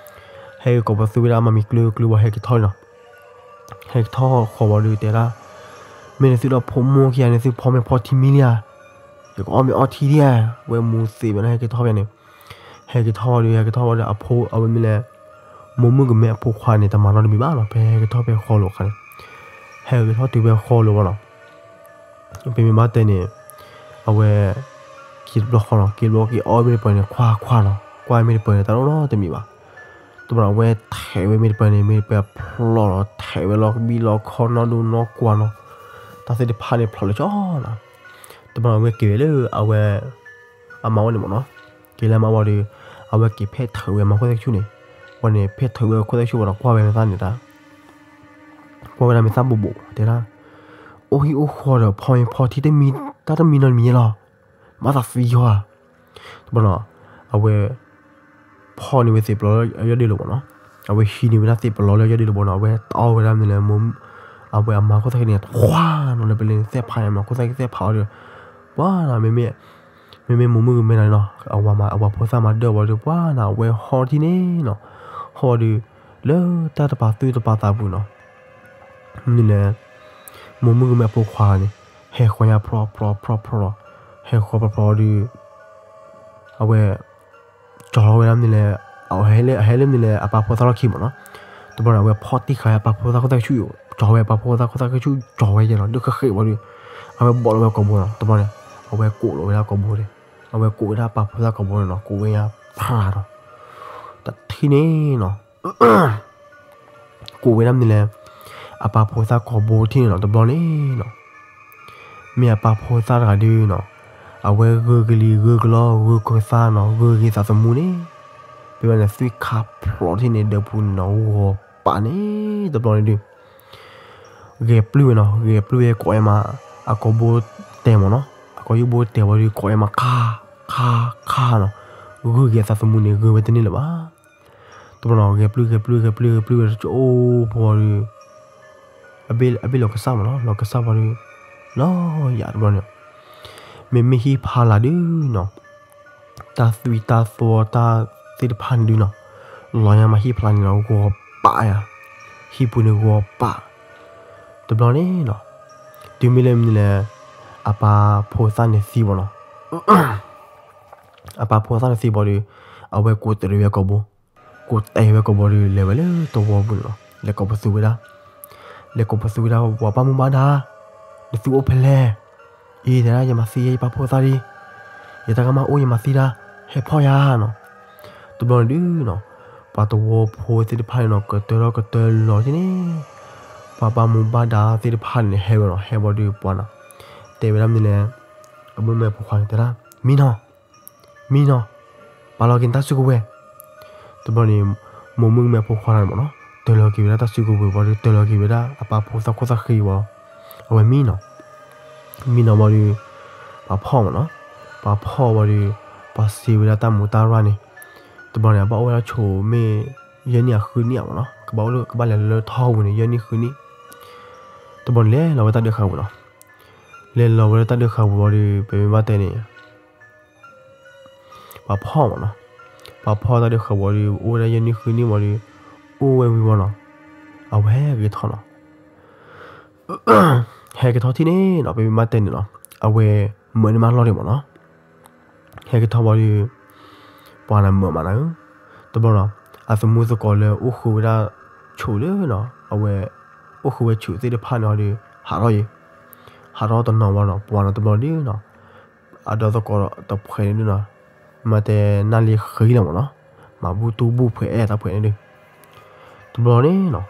ဟဲက့ၤကိးပသူဝဲဒၣ်အမါမံၤကျၢၤကျၢၤဝံၤ ဟဲက့ၤထီၣ်လံနီၤ. ဟဲက့ၤထီၣ်ဃီၤဝံၤဒီးတဲဒၣ်, မ့ၢ်နသုဒီဖိမိၢ်ခံဂၤန့ၣ် သုဖီမ့ၤဖီထံမံလံဧါ, ယကအီၣ်မ့ၤအီထံဒံဧါ, ဝဲမူသ့ဝဲန့ၣ် ဟဲက့ၤထီၣ်ဖဲန့ၣ်, ဟဲက့ၤထီၣ်ဝံၤဒီး ဟဲက့ၤထီၣ်ဝံၤဒီး အဖိအဝဲမ့ၢ်လဲၣ်, မိၢ်မုၣ်ကမဲအဖိခွါန့ၣ် တမၤနီတမံၤဘၣ်နီၤ, ဖဲဟဲက့ၤထီၣ်ဖဲဃီလိာ်အခါန့ၣ်, ဟဲက့ၤထီၣ်တုၤဖဲဃီလိာ်ဝံၤနီၤ. ပမ့ၢ်ဘၣ်တဲန့ၣ်, အဝဲ က့ၤတဘျီဃီနီၤ, က့ၤတဘျီက့ၤအီၣ်မ့ၣ်တပၢၤန့ၣ် ခွါခွါနီၤ, ကွၢ်မ့ၣ်တပၢၤန့ၣ် တၢ်တအိၣ်နီတမံၤဘၣ်. တဘျီအဝဲထဲးဝဲမ့ၣ်တပၢၤန့ၣ် မ့ၣ်တပၢၤဖျိးလီၤ, ထဲးဝဲလီၤကဘံၣ်လီၤခီ နီၢ်ဒိၣ်နီၢ်ကွၢ်နီၤ, တၢ်သ့ၣ်တဖၣ်န့ၣ်ဖျိးလၢကၠီနီၤ. တဘျီအဝဲက့ၤဝဲလၢအဝဲ အမါအိၣ်န့ၣ်မ့ၢ်နီၤ, က့ၤလၢအမါဝံၤဒီး အဝဲက့ၤဖဲးထၢးဝဲအမါခိၣ်သၣ်ကဆူၣ်န့ၣ်, ဝံၤန့ၣ် ဖဲးထၢးဝဲအခိၣ်သၣ်ကဆူၣ်ဝံၤဒီး ကွၢ်ဝဲမ့ၢ်သၣ်န့ၣ်တၢ် ကွၢ်ဝဲဒၣ်မ့ၢ်သၣ်ဘိးဘိး တဲဒၣ်, အိၣ်ဟံၣ်အိၣ်ဃီဒီးဖီမ့ၤဖီထံ တမံ တၢ်တမံနီတမံၤလီၤ, ဘၣ်သးသံယီၤဧါ. တဘျီနီၤ, အဝဲ ဖီၣ်န့ၢ်ဝဲသ့ၣ်ပလီလၢအယီၢ်ဒ့လိာ်မ့ၢ်နီၤ, အဝဲဟံးန့ၢ်ဝဲဒၣ်သ့ၣ်ပလီလၢအယီၢ်ဒ့လိာ်ဘီနီၤ, အဝဲတအီၣ်ဝဲဒၣ်မနုၤလဲၣ်, အဝဲအမါခိၣ်သၣ်ဃံန့ၣ် ခွါနီၤလၢပလဲၤန့ၣ် သဲၣ်ဖးန့ၣ် အမါခိၣ်သၣ်ဃံသဲၣ်ဖးအီၤဒီး, ပှၤနီၤ မ့မ့ၢ် မ့မ့ၢ်မိၢ်မုၣ်ကမဲနီၤနီၤ, အဝဲမၤ အဝဲဖိသၣ်မၤဒၢၣ်ဝံၤဒီး ပှၤနီၤ အဝဲဟီၣ်ထံၣ်န့ၣ်နီၤ, ဟီၣ်ဒီး လၢတၢ်တပာ်သူၣ်တပာ်သးပူၤနီၤ, မနုၤလဲၣ်, မိၢ်မုၣ်ကမဲအဖိခွါန့ၣ် ဟဲဃီၤညါဖြီဖြီဖြီဖြီလီၤ, ဟဲဃီၤဖြီဖြီဒီး အဝဲ ကၠီၤလီၤဝဲဒၣ်မနုၤလဲၣ်, အဟဲလၢ အဟဲလၢမနုၤလဲၣ် အပၢ်ဖိသၣ်လီၢ်ခံမ့ၢ်နီၤ, တဘျီန့ၣ် အဝဲဖီၣ်တံၢ်ဃာ်အပၢ်ဖိသၣ်ခိၣ်သၣ်ကဆူၣ်, ကၠီၤဝဲအပၢ်ဖိသၣ်ခိၣ်သၣ်ကဆူၣ် ကၠီၤဝဲယဲနီၤ, ဒုးဃ့ဃ့ဝံၤဒီး အဝဲဘီၣ်လီၤဝဲကိာ်ဘိနီၤ, တဘျီန့ၣ် အဝဲကိးလီၤဝဲဒၣ်ကိာ်ဘိန့ၣ်, အဝဲကိးဝဲဒၣ်အပၢ်ဖိသၣ်ကိာ်ဘိန့ၣ်နီၤ, ကိးဝဲညါဖးဒီး တထံၣ်န့ၣ်နီၤ ကိးဝဲဒၣ်မနုၤလဲၣ်, အပၢ်ဖိသၣ်ကိာ်ဘိထံၣ်န့ၣ်နီၤ, တဘျီန့ၣ်နီၤ, မ့ၢ်အပၢ်ဖိသၣ်တဂၤဒုနီၤ, အဝဲဂုာ်ကလံၤဂုာ်ကလီဂုာ်ကသါနီၤ, ဂုာ်က့ၤသးသမူန့ၣ်, ဖဲဘၣ်န့ၣ် သွံၣ်ခါဖျိးထံၣ်န့ၣ် ဒၢးပူၤန့ၣ်နီၤ, ဂီၤပးန့ၣ် တဘျီန့ၣ်ဒု ဂဲၤပျုၢ်ဝဲနီၤ, ဂဲၤပျုၢ်ဝဲကိးဝဲမး, အကိာ်ဘိတဲာ်မ့ၢ်နီၤ, အကိာ်ယူၢ်ဘိတဲာ်ဝံၤဒီး ကိးဝဲမးခါ ခါ ခါနီၤ, ဂုာ်က့ၤအသးသမူန့ၣ် ဂုာ်ဝဲတန့ၢ်လၢၤဘၣ်. တဘျီနီၤ ဂဲၤပျုၢ် ဂဲၤပျုၢ် ဂဲၤပျုၢ် ဂဲၤပျုၢ်ဝဲတကၠိဖိဒီး အဘ့ၣ် အဘ့ၣ်လီၤကစၢ်မ့ၢ်နီၤ, လီၤကစၢ်ဝံၤဒီး လီၤယၤတဘျီန့ၣ် မ့မ့ၢ်ဟံၣ်ဖီလာ်ဒုနီၤ, တၢ်သွံၣ်တၢ်သီတၢ်သ့ၣ်တဖၣ်န့ၣ်ဒုနီၤ, လီၤညါမးဟံၣ်ဖီလာ်န့ၣ်နီၤ ဂီၤပးယၤ, ဟံၣ်ပူၤန့ၣ်ဂီၤပး, တဘျီန့ၣ်နီၤ, တုၤမ့ၢ်လၢမနုၤလဲၣ်, အပၢ်ဖိသၣ်န့ၣ်သံဘၣ်နီၤ, အပၢ်ဖိသၣ်န့ၣ်သံဘၣ်ဒီး အဝဲကိးတရံးဝဲကိာ်ဘိ, ကိးတရံးဝဲကိာ်ဘိဒီး လဲၤဝဲလၢတဝီပူၤန့ၣ်နီၤ, လဲၤကိးပသူဝဲဒၣ်, လဲၤကိးပသူဝဲဒၣ် ပှၤဘၣ်မူဘၣ်ဒါ, နသုအိၣ်ဖဲလဲၣ်, အံၤတဲဒၣ် ယမၤသံယဲ ယပၢ်ဖိသၣ်လံ, ယတၢ်ကမၣ်အိၣ်ယမၤသံတၢ်, ဟဲဖီၣ်ယၤနီၤ, တဘျီန့ၣ်ဒုနီၤ, ပှၤတဝီဖိသ့ၣ်တဖၣ်န့ၣ်နီၤ ကတၢၢ်ထီၣ်ကတၢၢ်လီၤက့န့ၣ်, ပှၤဘၣ်မူဘၣ်ဒါသ့ၣ်တဖၣ်န့ၣ် ဟဲဝဲနီၤ, ဟဲဝံၤဒီးပှၤနီၤ, တဲဝဲဒၣ်မနုၤလဲၣ်, အမိၢ်မုၣ်ဖိခွါန့ၣ်တဲဒၣ်, မံနီၤ မံနီၤ, ပာ်လီၤက့ၤနတၢ်စုကဝဲၤ, တဘျီန့ၣ်, မိၢ်မုၣ်ကမဲဖိခွါန့ၣ်မ့ၢ်နီၤ, တၢၢ်လီၤက့ၤဝဲဒၣ်တၢ်စုကဝဲၤဝံၤဒီး တၢၢ်လီၤက့ၤဝဲဒၣ်အပၢ်ဖိသၣ်ခိၣ်သၣ်ဃံဝံၤ, အဝဲမံနီၤ, မံနီၤဝံၤဒီး, ပှၤဖီၣ်မ့ၢ်နီၤ, ပှၤဖီၣ်ဝံၤဒီး, ပှၤစံးဝဲဒၣ်တၢ်မူးတၢ်ရၢ်န့ၣ်, တဘျီန့ၣ် အဘၣ်အိၣ်ဝဲဒၣ်ဆိမ့ၢ်, ယဲၢ်နံၣ်အဃုနံၣ်မ့ၢ်နီၤ, ကဘၣ်အိၣ်လၢ ကဘၣ်လဲၤလၢထီၣ်ပူၤန့ၣ် ယဲၢ်နံၣ်ဃုနံၣ်, တဘျီန့ၣ်လဲၤလီၤဝဲတၢ်ဒုးဃာ်ပူၤနီၤ, လဲၤလီၤဝဲလၢတၢ်ဒုးဃာ်ပူၤဝံၤဒီး ပမ့ၢ်ဘၣ်တဲန့ၣ် ပှၤဖီၣ်မ့ၢ်နီၤ, ပှၤဖီၣ်တၢ်ဒုးဃာ်ဝံၤဒီး အိၣ်ဝဲဒၣ်ယဲၢ်နံၣ်ဃုနံၣ်ဝံၤဒီး, အိၣ်ဝဲဝံၤဝံၤနီၤ, အဝဲဟဲက့ၤထီၣ်နီၤ, ဟဲက့ၤထီၣ်ထံၣ်န့ၣ်နီၤ ပမ့ၢ်ဘၣ်တဲန့ၣ်နီၤ, အဝဲမၢးန့ၢ်မးလီၢ်ဒံးမ့ၢ်နီၤ, ဟဲက့ၤထီၣ်ဝံၤဒီး, ပှၤန့ၣ်မၢးမးနၤဧၢ, တဘျီနီၤ, အသမူသကိးလၢအိၣ်ဃုာ်ဝဲဒၣ်, ဆူၣ်လၢနီၤ အဝဲ, အိၣ်ဃုာ်ဝဲဆူၣ်သ့ၣ်တဖၣ်န့ၣ်ဒီး, ဟးထီၣ်ယံၤ, ဟးထီၣ်တနီၤဝံၤနီၤ ပှၤနီၤတဘျီဒုနီၤ အဒီသကိးတဖှဲးန့ၣ်ဒုနီၤ, မ့ၢ်တဲနၢ်လံဃံလီၤမ့ၢ်နီၤ, မၤဘူၣ်တူၢ်ဘူၣ်ဖှဲးအဲၣ်တၢ်ဖှဲးန့ၣ်ဒု, တဘျီန့ၣ်နီၤ,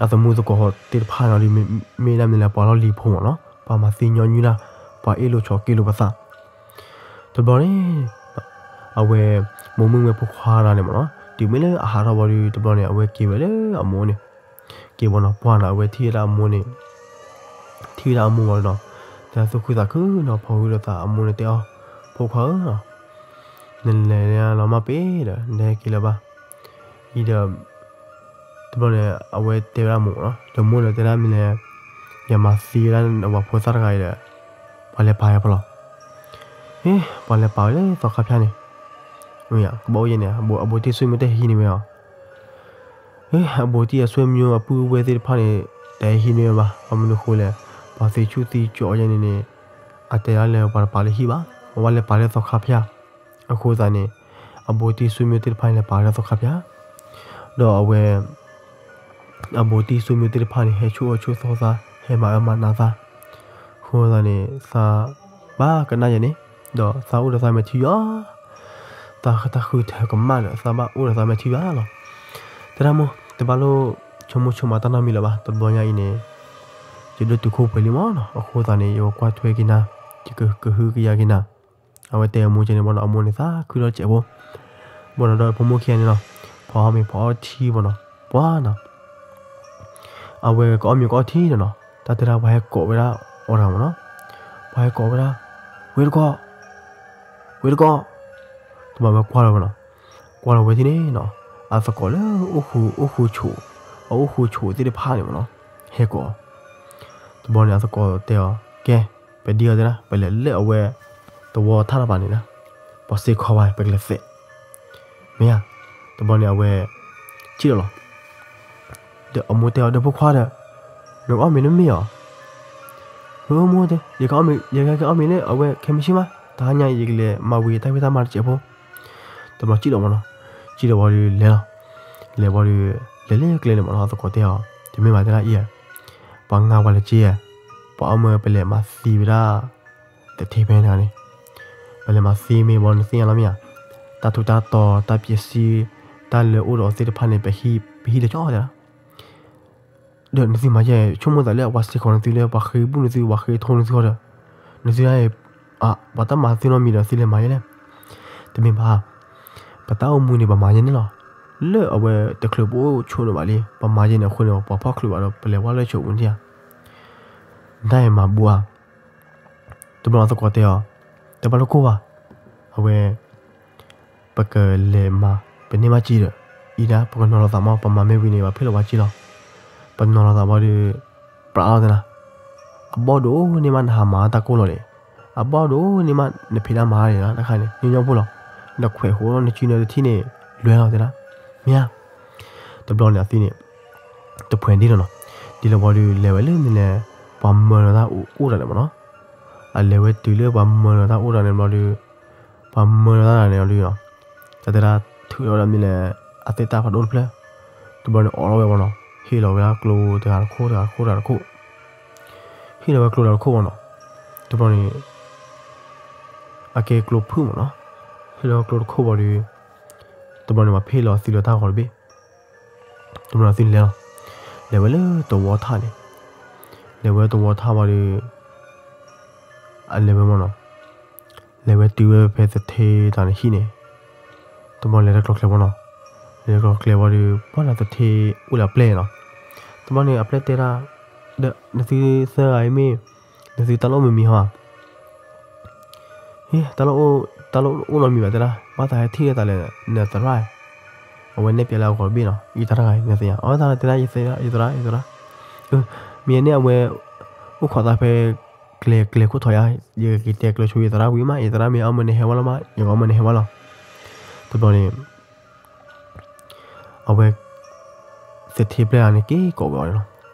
အသမူသကိးသ့ၣ်တဖၣ်န့ၣ်ဒီး မ့ၢ်ဒၣ်မနုၤလဲၣ် ပှၤလီၢ်လံၤဖိမ့ၢ်နီၤ, ပှၤမၤသံညီနုၢ်တၢ်, ပှၤအ့ၣ်လိာ်ဆိးက့လိာ်ပသး တဘျီန့ၣ်, အဝဲ, မိၢ်မုၣ်မဲဖိခွါတဂၤန့ၣ်မ့ၢ်နီၤ, တုၤမ့ၢ်လၢအဟးထီၣ်ဝံၤဒီး တဘျီန့ၣ် အဝဲက့ၤဝဲလၢအမိၢ်န့ၣ်, က့ၤဝံၤနီၤ ပှၢ်နီၤ အဝဲထံၣ်ဝဲဒၣ်အမိၢ်န့ၣ်, ထံၣ်ဝဲဒၣ်အမိၢ်ဝံၤဒီး, တဲသူၣ်ခုသးခုနီၤ ဖီၣ်ဃုာ်လိာ်သး အမိၢ်န့ၣ်တဲအီၤ, ဖိခွါဧၢ, နလဲၤလီၤမၢ်ပ့ၤဒီး နဟဲက့ၤလၢၤဘၣ်, အံၤဒီး တဘျီန့ၣ် အဝဲတဲဝဲဒၣ်မိၢ်နီၤ, ဒီးမိၢ်န့ၣ်တဲဒၣ်မနုၤလဲၣ်, ယမၤသံဝဲဒၣ်ပှၤဖိသၣ်တဂၤအံၤဒီး ပှၤလဲၤပာ်ဝဲဖဲလဲၣ်. ဟ့ ပှၤလဲၤပာ်ဝဲလၢသီခါဖၠၣ်န့ၣ်, ကဘၣ်အိၣ်ယဲန့ၣ် အဘူးအတံၢ်အဆွေမျိုးတဟဲဟံးန့ၢ်ဝဲအီၤ. ဟ့ အဘူးအတံၢ်အဆွေမျိုးအပုၢ်ဝဲၢ်သ့ၣ်တဖၣ်န့ၣ် တဟဲဟံးန့ၢ်ဝဲဘၣ်. ဘၣ်မနုၤဃိလဲၣ်, ပှၤသ့ဆူၣ်သ့ကၠီယဲန့ၣ်န့ၣ် အတဲဒၣ်လၢပှၤတပာ်လၢဟံၣ်ဘၣ်, အဝဲလဲၤပာ်လၢသီခါဖၠၣ်. အဃိသတးန့ၣ် အဘူးအတံၢ်အဆွေမျိုးသ့ၣ်တဖၣ်န့ၣ် လဲၤပာ်လၢသီခါဖၠၣ်, ဒီးအဝဲ အဘူးအတံၢ်အဆွေမျိုးသ့ၣ်တဖၣ်န့ၣ် ဟဲဆိၣ်အၢဆိၣ်သီသး ဟဲမၤအၢမၤနးသး, အဃိသတးန့ၣ် သးဘၣ်ကနၣ်ယဲန့ၣ်, ဒီးသးအိၣ်ဒီးသးမဲာ်ထံယွၤ, သးဃုထၢကမၣ်ဒီး သးဘၣ်အိၣ်ဒီးသးမဲာ်ထံယွၤလီၤ. တဲဒၣ်မိၢ် တဘၣ်လိၣ်ဆိကမိၣ်ဆိကမးတၢ်နီတမံၤလၢၤဘၣ်, တဘျီညါအံၤန့ၣ် ယဒိၣ်တုာ်ခိၣ်ပှဲၤလံမးနီၤ, အဃိသတးန့ၣ် ယကကွၢ်ထွဲက့ၤနၤ, ယကဟုကယာ်က့ၤနၤ. အဝဲတဲအမိၢ်ကဲန့ၣ်ဘၣ်နီၤ, အမိၢ်န့ၣ်သးခုထီၣ်စဲးဖိ, ဘၣ်နီၤဒီးဖိမိၢ်ခံဂၤန့ၣ်နီၤ, ဖီအီၣ်မ့ၤဖီအီထံဘၣ်နီၤ, ပှၤနီၤ အဝဲကအီၣ်မ့ၤကအီထံနီၤနီၤ, တၢ်တဲဒၣ်ပှၤဟဲကိးဝဲဒၣ်အီၤတဂၤမးနီၤ, ပှၤဟဲကိးဝဲဒၣ်, ဝ့ၢ်တကိး, ဝ့ၢ်တကိး, တဘျီဝဲကွၢ်လီၤဝဲနီၤ, ကွၢ်လီၤဝဲထံၣ်န့ၣ်နီၤ, အသကိးလၢ အိၣ်ဃုာ်ဆိး, အအိၣ်ဃုာ်ဆိးသ့ၣ်တဖၣ်န့ၣ်မးနီၤ, ဟဲကိးအီၤ. တဘျီန့ၣ် အသကိးတဲအီၤ, ကဲ, ပဒ်အီၤတဲဒၣ် ပလဲၤလၢအဝဲ သဝီထၣ်တပၤန့ၣ်ဒၣ်, ပှၤစ့ၢ်ကီးဝဲ ပကလဲၤသဲး, မ့ၢ်ဧါ. တဘျီန့ၣ် အဝဲ စံၣ်လီၤလီၤ. ဒီးအမိၢ်တဲအီၤ ဒီးဖိခွါဒီး နကအီၣ်မ့ၤနမ့ၢ်အီၤ, မိၢ်, ယကဟဲက့ၤအီၣ်မ့ၤလၢအဝဲခဲမုၢ်ဆ့ၣ်မး, တဟါညါအံၤ ယကလဲၤမၤဝံၤတၢ်ဖံးတၢ်မၤတစဲးဖိ. တဘျီစံၣ်လီၤမးနီၤ, စံၣ်လီၤဝံၤဒီးလဲၤလီၤ, လဲၤဝံၤဒီး လဲၤလၢကျဲန့ၣ်မးနီၤ, အသကိးတဲအီၤ တမ့ၢ်ဘၣ်တဲဒၣ်အံၤဧါ, ပှၤငါပှၤလဲၤက့ဧါ, ပှၤအီၣ်မ့ၤပလဲၤမၤသံဝဲဒၣ် သထ့ဖဲန့ၣ်တဂၤန့ၣ်, ပလဲၤမၤသံမ့ၤဘၣ် နသ့ၣ်ညါလီၤမ့ၢ်ဧါ, တၢ်ထူးတၢ်တီၤ တၢ်ပျဲစံ တၢ်လၢအိၣ်ဒီးအီၤသ့ၣ်တဖၣ်န့ၣ် ပဟံးလၢကၠီတဲဒၣ်. ဒီးနသုမၤယဲ ဆိကမိၣ်သးလၢပှၤစ့ၢ်ကီးနသုလၢ ပှၤဃ့ဘူၣ်နသု ပှၤဃ့ထိနသုဃီဒီး, နသုဒၣ်အံၤ ပှၤတၢ်မၤသ့နီတမံၤဒီး သုလဲၤမၤယဲလဲၣ်. တမ့ၢ်ဘၣ်, ပတၢ်အိၣ်မူန့ၣ် ပမၤယဲန့ၣ်လီၤ. လၢအဝဲတချုးပအိၣ်ဆိးန့ၣ်ဘၣ်လံ ပမၤယဲန့ၣ်အဃိန့ၣ် ပှၤဖီၣ်ချုးဘၣ်ဒီး ပလဲၤဝဲလၢဆိးပူၤန့ၣ်ဧါ. နတၢ်အံၤမၤဘူၣ်ဧါ. တဘျီသကိးတဲအီၤ, တဘၣ်လိၣ်ကိၢ်ဘၣ်. အဝဲ ပကလဲၤမၤ ပန့ၢ်ဘၣ်စ့ဒီး အံၤဒၣ် ပကနီၤလီၤသးမး ပမၤမ့ၢ်ဝံၤန့ၣ် ပဖ့ၣ်လီၤပှၤစ့လီၤ. ပနီၤလီၤသးဘၣ်ဒီး ပြးလီၤတဲဒၣ်, အဘီၣ်ဒိၣ်န့ၢ်မးနဟးမၤတၢ်ကိၢ်လီၤဒီး, အဘီၣ်ဒိၣ်န့ၢ်မးနဖံးတၢ်မၤဒံးလီၤ တခါန့ၣ် ညီညီဖိလီၤ. နခွဲးဃိးလီၤ နစုနၢတထံၣ်န့ၣ် လွဲလီၤတဲဒၣ်. မ့ၢ်ဧါ. တဘျီန့ၣ်အသုန့ၣ် တဖှဲးဒ်လီၤနီၤ. ဒ်လီၤဘီဒီး လဲၤဝဲလၢမ့ၢ်လဲၣ် ပှၤမၢလီၤတၢ်အိၣ်တၢ်န့ၣ်မးနီၤ. အလဲၤဝဲတုၤလၢပှၤမၢလီၤတၢ်အိၣ်တၢ်န့ၣ်ဘျီဒီး ပှၤမၢလီၤတၢ်န့ၣ်လီၤဒီး တၢ်တဲဒၣ်ထုးလီၤဝဲဒၣ်မ့ၢ်လဲၣ် အသ့ၣ်တၢ်ဖးဒိၣ်တဖျၢၣ်. တဘျီန့ၣ်အိးထီၣ်ဝဲမးနီၤ. ဟ့ၣ်လီၤဝဲဒၣ်ကျိတဂၤတခိၣ် တဂၤတခိၣ် တဂၤတခိၣ်. ဟ့ၣ်လီၤဝဲကျိတဂၤတခိၣ်မးနီၤ. တဘျီန့ၣ် အကဲကျိဖုၣ်မးနီၤ. ဟ့ၣ်လီၤကျိတခိၣ်ဘၣ်ဒီး တဘျီန့ၣ် ပှၤဖ့ၣ်လီၤအသုလၢတၢ်ဂီၤတဘ့ၣ်. တဘျီန့ၣ်သုလဲၤလီၤ. လဲၤဝဲလၢသဝီထၣ်န့ၣ်, လဲၤဝဲသဝီထၣ်ဘၣ်ဒီး အလဲၤဝဲမးနီၤ. လဲၤဝဲတုၤဝဲဖဲသထ့တၢ်န့ၣ်ဟံၣ်န့ၣ်, တဘျီလဲၤတၢ်ကျီကျဲမးနီၤ. လဲၤကျီကျဲဝံၤဒီး ပှၤလၢသထ့အိၣ်လၢအပျဲၢ်နီၤ. တဘျီန့ၣ်အပျဲၢ်တဲဒၣ်, ဒီးနသုသၢဂၤအံၤမ့ၢ် နသုတၢ်လိၣ်မံၤမံၤဟီဧါ. ဟ့ၣ်, တၢ်လိၣ်အိၣ်နီတမံၤဘၣ်တဲဒၣ်, ဘၣ်သးဟဲထံၣ်လိာ်သးလၢနသရၣ်, အဝဲနဲၣ်ပျးလၢအဂီၤတဘ့ၣ်နီၤ, ယတၢ်တဂၤအံၤ နသ့ၣ်ညါ, အဝဲသးတဲဒၣ် ယသရၣ်, ယသရၣ်, ယသရၣ်, မ့ၢ်န့ၣ်အဝဲ အိၣ်ခိးသးဖဲ ကျဲၤကျဲၤခိၣ်ထီၣ်ယါ, ယကက့ၤတဲကျၢၤဆိယသရၣ်ဝံၤမး, ယသရၣ်မ့ၢ်အီၣ်မၢနဟဲဝဲလီၤမး, ယကအီၣ်မၢနဟဲဝဲလီၤ. တဘျီန့ၣ် အဝဲ သထ့ပျဲၢ်ဂၤန့ၣ် က့ၤကိးဝဲအီၤန့ၣ်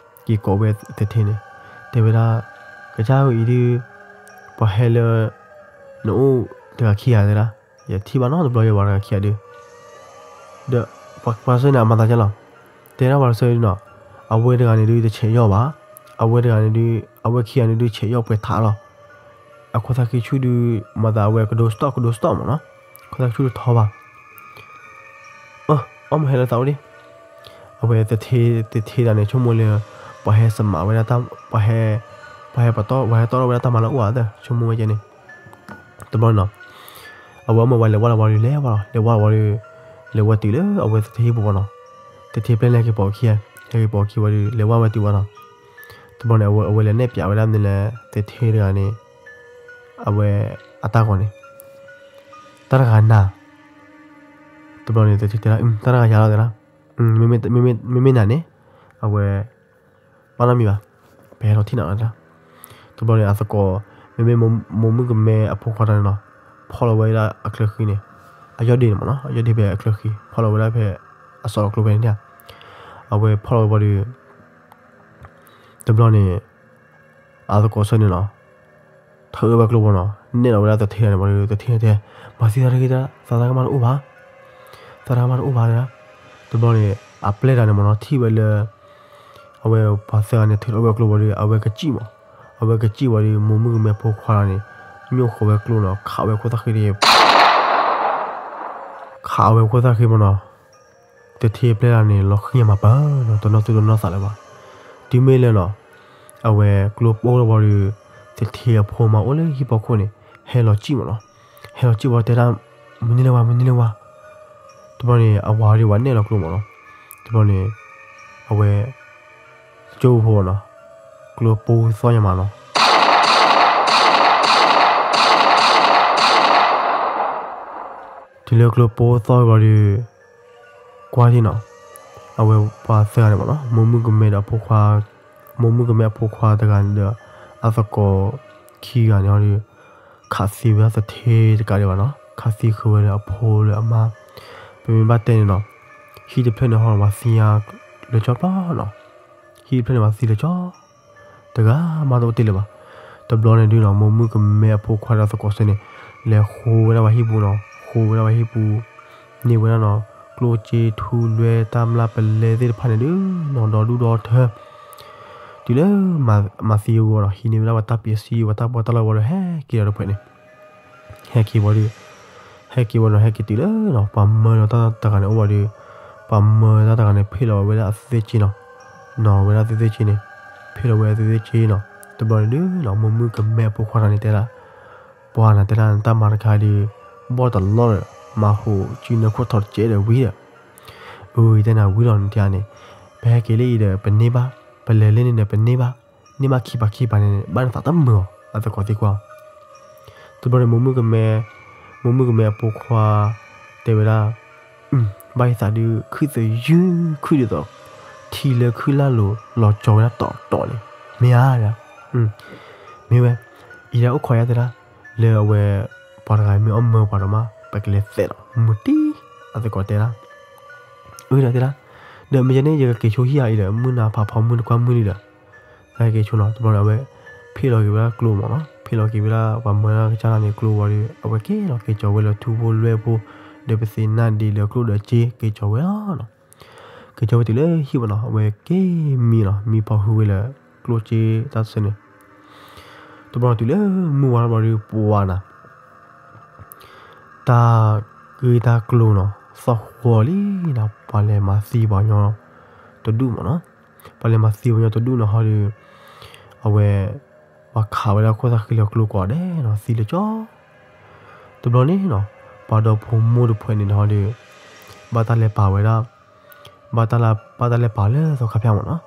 လီၤ. က့ၤကိးဝဲသထ့န့ၣ် တဲဝဲဒၣ်, ကစၢ်ဧၢအံၤဒုး ပှၤဟဲလၢ နအိၣ်တဂၤခံဂၤတဲဒၣ်, ယထံၣ်ဘၣ်နီတဘျီယဲပှၤတဂၤခံဂၤဒုး, ဒီးပှၤစၢန့ၣ် အမၤသးဒ်လဲၣ်, တဲဒၣ်ပှၤတစၢန့ၣ်နီၤ, အဝဲတဂၤန့ၣ်ဒုးတဆဲးယီၣ်ဘၣ်, အဝဲတဂၤန့ၣ်ဒုး အဝဲခံဂၤန့ၣ်ဒုးဆဲးယီၣ်ပှဲၤထးလီၤ. အခိၣ်သၣ်ခံဆူၣ်ဒုး မၤသးအဝဲကဒိစတီၣ်ကဒိစတီၣ်မးနီၤ, ခိၣ်သၣ်ခံဆူၣ်တထီဘၣ်. အီၣ်မၢဟဲလၢသးအိၣ်ဒံး, အဝဲသထ့သထ့တဂၤန့ၣ် ဆိကမိၣ်လၢ ပှၤဟဲစမးဝဲဒၣ်တၢ်, ပှၤဟဲ, ပှၤဟဲပတီၢ်, ပှၤဟဲတီၢ်ထီၣ်ဝဲဒၣ်တၢ်မၤလၢအအိၣ်ဧါ, ဆိကမိၣ်ဝဲကဲန့ၣ်. တဘျီန့ၣ်နီၤ, အဝဲအီၣ်မၢဝဲလဲၤဝဲလီၤဝံၤဒီး လဲၤဝဲလီၤ, လဲၤဝဲလီၤဝံၤဒီး လဲၤဝဲတုၤလၢအဝဲသထ့ဟံၣ်ပူၤဘၣ်နီၤ. သထ့ပျဲၢ်န့ၣ်ဟဲက့ၤပိာ်ခံ, ဟဲက့ၤပိာ်ခံဝံၤဒီး လဲၤဝဲဝဲတုၤဘၣ်နီၤ. တဘျီန့ၣ် အဝဲလဲၤနဲၣ်ပျးဝဲဒၣ်မ့ၢ်လဲၣ် သထ့တဂၤန့ၣ် အဝဲအတၢ်ဂီၤန့ၣ်, တၢ်တဂၤနၤ, တဘျီန့ၣ်သထ့တဲဒၣ် တၢ်တဂၤယၤလီၤတဲဒၣ်, မ့မ့ၢ်နၤန့ၣ် အဝဲ ဘၣ်နီတမံၤဘၣ်. ပဟဲလီၤထံၣ်နၤလီၤ. တဘျီန့ၣ် အသကိး မ့မ့ၢ်မိၢ်မုၣ်ကမဲအဖိခွါတဂၤန့ၣ်နီၤ, ဖီၣ်လီၤဝဲဒၣ်အချၢဃံန့ၣ်, အယီၢ်ဒ့န့ၣ်မ့ၢ်နီၤ, အယီၢ်ဒ့ဖဲအချၢဃံ ဖီၣ်လီၤဝဲဒၣ်ဖဲအစီၣ်အကျိဖဲန့ၣ်, အဝဲဖီၣ်လီၤဝဲဘၣ်ဒီး တဘျီန့ၣ် အသကိးဆၢန့ၣ်နီၤ, ထၢဝဲကျိဘၣ်နီၤ, နဲၣ်လီၤဝဲဒၣ်သထ့တဂၤန့ၣ်ဘၣ်ဒီး သထ့တဲ, မၤသံသးတဂ့ၤ, သးတၢ်ကမၣ်တအိၣ်ဘၣ်, သးတၢ်ကမၣ်တအိၣ်ဘၣ်တဒၣ်. တဘျီန့ၣ် အပျဲၢ်တဂၤန့ၣ်မ့ၢ်နီၤ ထံၣ်ဝဲလၢ အဝဲပှၤသၢဂၤန့ၣ် ထုးထီၣ်ဝဲကျိဘၣ်ဒီး အဝဲကစံၣ်မး, အဝဲကစံၣ်ဝံၤဒီး မိၢ်မုၣ်ကမဲဖိခွါတဂၤန့ၣ် ညိၣ်ဃီၤဝဲကျိနီၤ, ခးဝဲခိၣ်သၣ်ဃံတဂ့ၤ, ခးဝဲခိၣ်သၣ်ဃံမ့ၢ်နီၤ သထ့ပျဲၢ်တဂၤန့ၣ် လီၤဃံၤမးပၢၢ်နီၤ, တနီၣ်သူၣ်တနီၣ်သးလၢၤဘၣ်. တုၤမ့ၢ်လၢနီၤ အဝဲကျိပိၢ်လီၤဘၣ်ဒီး သထ့အဖိမါအိၣ်လၢဟံၣ်ဖီခိၣ်န့ၣ် ဟဲလီၤစံၣ်မ့ၢ်နီၤ, ဟဲလီၤစံၣ်ဝံၤတဲဒၣ်, မနုၤလဲၣ်ဝဲ မနုၤလဲၣ်ဝဲ. တဘျီန့ၣ် အဝၤဒီးဝဲနဲၣ်လီၤကျိမ့ၢ်နီၤ, တဘျီန့ၣ် အဝဲ ကၠိဖိနီၤ ကျိပိၢ်သီၣ်ညါမးနီၤ. တုၤလၢကျိပိၢ်သီၣ်ဘၣ်ဒီး ကွၢ်ထံၣ်နီၤ, အဝဲပှၤသၢဂၤန့ၣ်မ့ၢ်နီၤ, မိၢ်မုၣ်ကမဲဒီးအဖိခွါ, မိၢ်မုၣ်ကမဲအဖိခွါတဂၤန့ၣ်ဒီး အသကိးခံဂၤန့ၣ်ဒီး ခးသံဝဲဒၣ်သထ့တကးဒံးဘၣ်နီၤ, ခးသံဃုာ်ဝဲလၢအဖိလၢအမါ, ပမ့ၢ်ဘၣ်တဲန့ၣ်နီၤ, ဟံၣ်တဖျၢၣ်န့ၣ်ဟီ ပှၤသံလၢကၠီပျီနီၤ, ဟံၣ်တဖျၢၣ်န့ၣ်ပှၤသံလၢကၠီ တဂၤမးတအိၣ်တ့ၢ်လၢၤဘၣ်. တဘျီန့ၣ်ဒုးနီၤ မိၢ်မုၣ်ကမဲအဖိခွါဒီးသကိးဆၢန့ၣ် လဲၤဃိဝဲဒၣ်ပှၤဟံၣ်ပူၤနီၤ, ဃိဝဲဒၣ်ပှၤဟံၣ်ပူၤ, န့ၢ်ဝဲဒၣ်နီၤ ကျိၣ်စ့ထူလွဲတၢ်မျၢ်ပလဲသ့ၣ်တဖၣ်န့ၣ်ဒုးနီၤ ဒီဒူၣ်ဒီထၢ တုၤလၢမၤသံအဂီၢ်နီၤ ဟံးန့ၢ်ဝဲဒၣ်ပှၤတၢ်ပၢဆှၢ ပှၤတၢ်ပီးတၢ်လီဘၣ်ဒီး ဟဲက့ၤဒီးတဖျၢၣ်န့ၣ် ဟဲက့ၤဘၣ်ဒီး ဟဲက့ၤဝဲနီၤ ဟဲက့ၤတုၤလၢနီၤ ပှၤမၢလီၤတၢ်တဂၤန့ၣ်အိၣ်ဘၣ်ဒီး ပှၤမၢတၢ်တဂၤန့ၣ် ဖ့ၣ်လီၤဝဲဒၣ်အသုသ့ၣ်က့နီၤ, နီၤဝဲဒၣ်သုသ့ၣ်က့န့ၣ် ဖ့ၣ်လီၤဝဲဒၣ်သုသ့ၣ်က့နီၤ, တဘျီန့ၣ်ဒုးနီၤ မိၢ်မုၣ်ကမဲအဖိခွါတဂၤန့ၣ်တဲဒၣ် ပှၤနၤတဲဒၣ်နတၢ်မၤတခါဒီး ဘီၣ်တလီၢ်ဒီး မၤဟူးစုနၢခိၣ်ထီၣ်တကဲဒီးဝံၤဒီး အၢ ယတဲနၤဝံၤလီၤနတၢ်န့ၣ် ပဟဲက့ၤလၢအံၤဒီး ပန့ၢ်ဘၣ်, ပလဲၤလၢန့ၣ်ဒီး ပန့ၢ်ဘၣ်, န့ၢ်ဘၣ်ခံပၤခံပၤန့ၣ် ဘၣ်နသးတမုာ်အီၤ အသကိးသံကွၢ်အီၤ. တဘျီန့ၣ် မိၢ်မုၣ်ကမဲ, မိၢ်မုၣ်ကမဲအဖိခွါ တဲဝဲဒၣ် ဘၣ်ယသးဒုး ခုၣ်သယုၢ်ခုၣ်ဒ်သိး ထံလၢခုၣ်လၢ်လိၤ လီၤကၠီဝဲဒၣ်တီတီန့ၣ် မ့ၢ်ဧါ, မ့ၢ်ဝဲ, အံၤဒၣ်အိၣ်ခိးယၤတဲဒၣ် လၢအဝဲ ပှၤတဂၤမ့ၢ်အီၣ်မၢပှၤဒီးမး ပကလဲၤသဲးလီၤ မုၢ်တံၢ်, အသကိးတဲဒၣ်, အၢ ဒီးတဲဒၣ်, ဒီးမ့ၢ်ယဲန့ၣ် ယကက့ၤဆိဟံၣ်ဧါအံၤဒီး မုၢ်နၤဖးဖီမုၢ်နကွၢ်မုၢ်လံဒီး သက့ၤဆိနီၤ, တဘျီန့ၣ် အဝဲ ဖ့ၣ်လီၤက့ၤဝဲဒၣ်ကျိမ့ၢ်နီၤ, ဖ့ၣ်လီၤက့ၤဝဲဒၣ် ပှၤမၢဒၣ်ကစၢ်န့ၣ်ကျိဝံၤဒီး အဝဲက့ၤလီၤက့ၤကၠီဝဲလၢထူဖိလွဲၢ်ဖိ ဒီးပသ့ၣ်နၢ်ဒံးလၢကျိဒီးစ့ က့ၤကၠီဝဲလီၤနီၤ, က့ၤကၠီဝဲတုၤလၢဟံၣ်ဝဲနီၤ, အဝဲက့ၤမံနီၤ, မံဖီဃုာ်ဝဲလၢ ကျိစ့တၢ်တဆၢန့ၣ်, တဘျီတုၤလၢမုၢ်ဝါထီၣ်ဘျီဒီး ပှၤနၤ တၢ်ဂ့ၢ်တၢ်ကျိၤနီၤ သီၣ်ဃီလံနီၤ, ပှၤလဲၤမၤသံပှၤကညီတဒူၣ်မ့ၢ်နီၤ, ပှၤလဲၤမၤသံပှၤကညီတဒူၣ်နီၤဟီဒီး အဝဲ ပှၤခးဝဲဒၣ်ခိၣ်သၣ်ဃံလၢကျိကိးဂၤဒဲးနီၤ သံလၢကၠီ, တဘျီန့ၣ်နီၤ ပှၤဒီဖိမိၢ်တဖုန့ၣ်နီၤဟီဒီး ဘၣ်တၢ်လဲၤပာ်ဝဲဒၣ် ဘၣ်တၢ်လဲၤပာ်လၢသီခါဖၠၣ်မ့ၢ်နီၤ,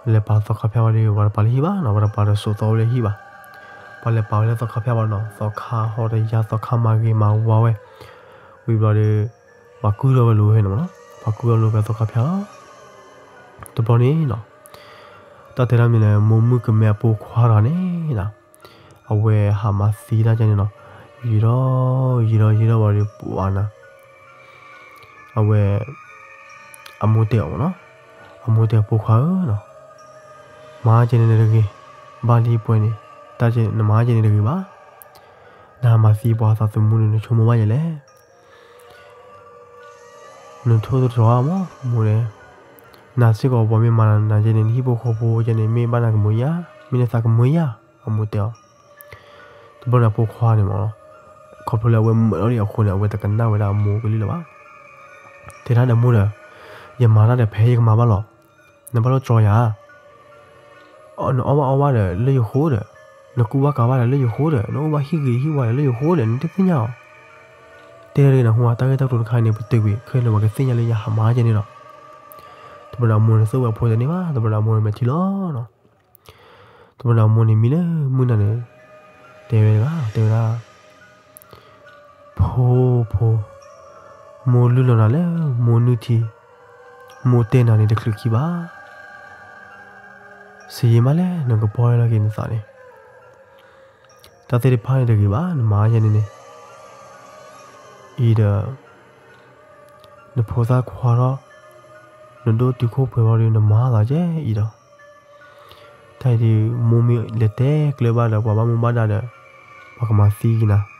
လဲၤပာ်သီခါဖၠၣ်ဝံၤဒီး ပှၤတပာ်လၢဟံၣ်ဘၣ်နီၤ, ပှၤတပာ်ဒီးစိာ်သီဝဲလၢဟံၣ်ဘၣ်, ပှၤလဲၤပာ်ဝဲလၢသီခါဖၠၣ်ဘၣ်နီၤ, သီခါဟီတယါ သီခါမၤဂ့ၤမၤဝါဝဲ, ဝံၤဘျီဒီး ပှၤကုၢ်ထီၣ်ဝဲလိာ်ဝဲန့ၣ်မ့ၢ်နီၤ, ပှၤကုၢ်ထီၣ်လိာ်ဝဲသီခါဖၠၣ်လီၤ, တဘျီန့ၣ်နီၤ တၢ်တဲဒၣ်မ့ၢ်လၢ မိၢ်မုၣ်ကမဲအဖိခွါတဂၤန့ၣ်နီၤ အဝဲဟးမၤသံတၢ်ကဲန့ၣ်နီၤ, ယံာ်ထီၣ် ယံာ်ထီၣ် ယံာ်ထီၣ်ဘၣ်ဒီး ပှၤနၤ အဝဲ အမိၢ်တဲအီၤမ့ၢ်နီၤ, အမိၢ်တဲအဖိခွါဧၢနီၤ, မၤကဲန့ၣ်တဂ့ၤ, ဘၣ်လံပှဲၤန့ၣ်, တၢ်ကဲန့ၣ် နမၤကဲန့ၣ်တဂ့ၤဘၣ်, နဟးမၤသံပှၤသးသမူန့ၣ် နဆိကမိၣ်ဘၣ်ယဲလဲၣ် နထိၣ်သတြီၤဧါမး မိၢ်တဲ, နၤစ့ၢ်ကီးပှၤမ့ၢ်မၤနၤကဲန့ၣ် နဟံၣ်ဖိဃီဖိကဲန့ၣ် မ့ၢ်ဘၣ်နၤကမုာ်ယါ, မ့ၢ်နသးကမုာ်ယါ, အမိၢ်တဲအီၤ, တဘျီန့ၣ်အဖိခွါန့ၣ်မ့ၢ်နီၤ, ခီဖျိလၢအဝဲမုာ်လီၤဒံးအဃိန့ၣ် အဝဲတကနၣ်ဝဲဒၣ်အမိၢ်ကလုၢ်လၢၤဘၣ်, တဲဒၣ်ဒီးမိၢ်ဒီး, ယမၤတၢ်ဒီးဖဲယကမၤဘၣ်လီၤ, နဘၣ်လိၣ်တြီယၤ နအီၣ်ဘၣ်အီဘၣ်ဒီးလၢယဃိဒီး, နကူဘၣ်ကၤဘၣ်ဒီးလၢယဃိဒီး, နအိၣ်ဘၣ်ဟံၣ်ဂ့ၤဟံၣ်ဝါဒီးလၢယဃိဒီး နတသ့ၣ်ညါအီၤ, တဲတဂ့ၤနဟူဧါ, တၢ်ဂ့ၢ်တၢ်ကျိၤတခါအံၤန့ၣ် ပတုာ်ကွံာ် ခဲလၢာ်ပှၤကသ့ၣ်ညါလၢယဟးမၤကဲန့ၣ်လီၤ, တဘျီန့ၣ်အမိၢ်န့ၣ်သိၣ်ဝဲအဖိတန့ၢ်ဘၣ်, တဘျီန့ၣ်အမိၢ်န့ၣ်မဲာ်ထံလီၤနီၤ, တဘျီန့ၣ်အမိၢ်န့ၣ်မံလၢမုၢ်နၤန့ၣ်, တဲဝဲတဂၤ တဲဝဲဒၣ် ဖိ ဖိ, မိၢ်လုၢ်လီၤနၤလၢမိၢ်နုၢ်ထံ, မိၢ်တဲနၤန့ၣ်တချုးခံဘၣ်. စယံၤမးလဲၣ် နကပီၢ်လီၤက့ၤနသးန့ၣ်, တၢ်သ့ၣ်တဖၣ်န့ၣ်တဂ့ၤဘၣ် နမၤယဲန့ၣ်န့ၣ်, အံၤဒီး နဖိသၣ်ခွါထီၣ်, နဒိၣ်တုာ်ခိၣ်ပှဲၤဘၣ်ဒီး နမၤသးကဲအံၤဒီး, တၢ်အံၤဒုး မိၢ်မ့ၢ်လဲၤတဲကျၢၤဘၣ်ဒီး ပှၤဘၣ်မူဘၣ်ဒါဒီး ပှၤကမၤသံက့ၤနၤ,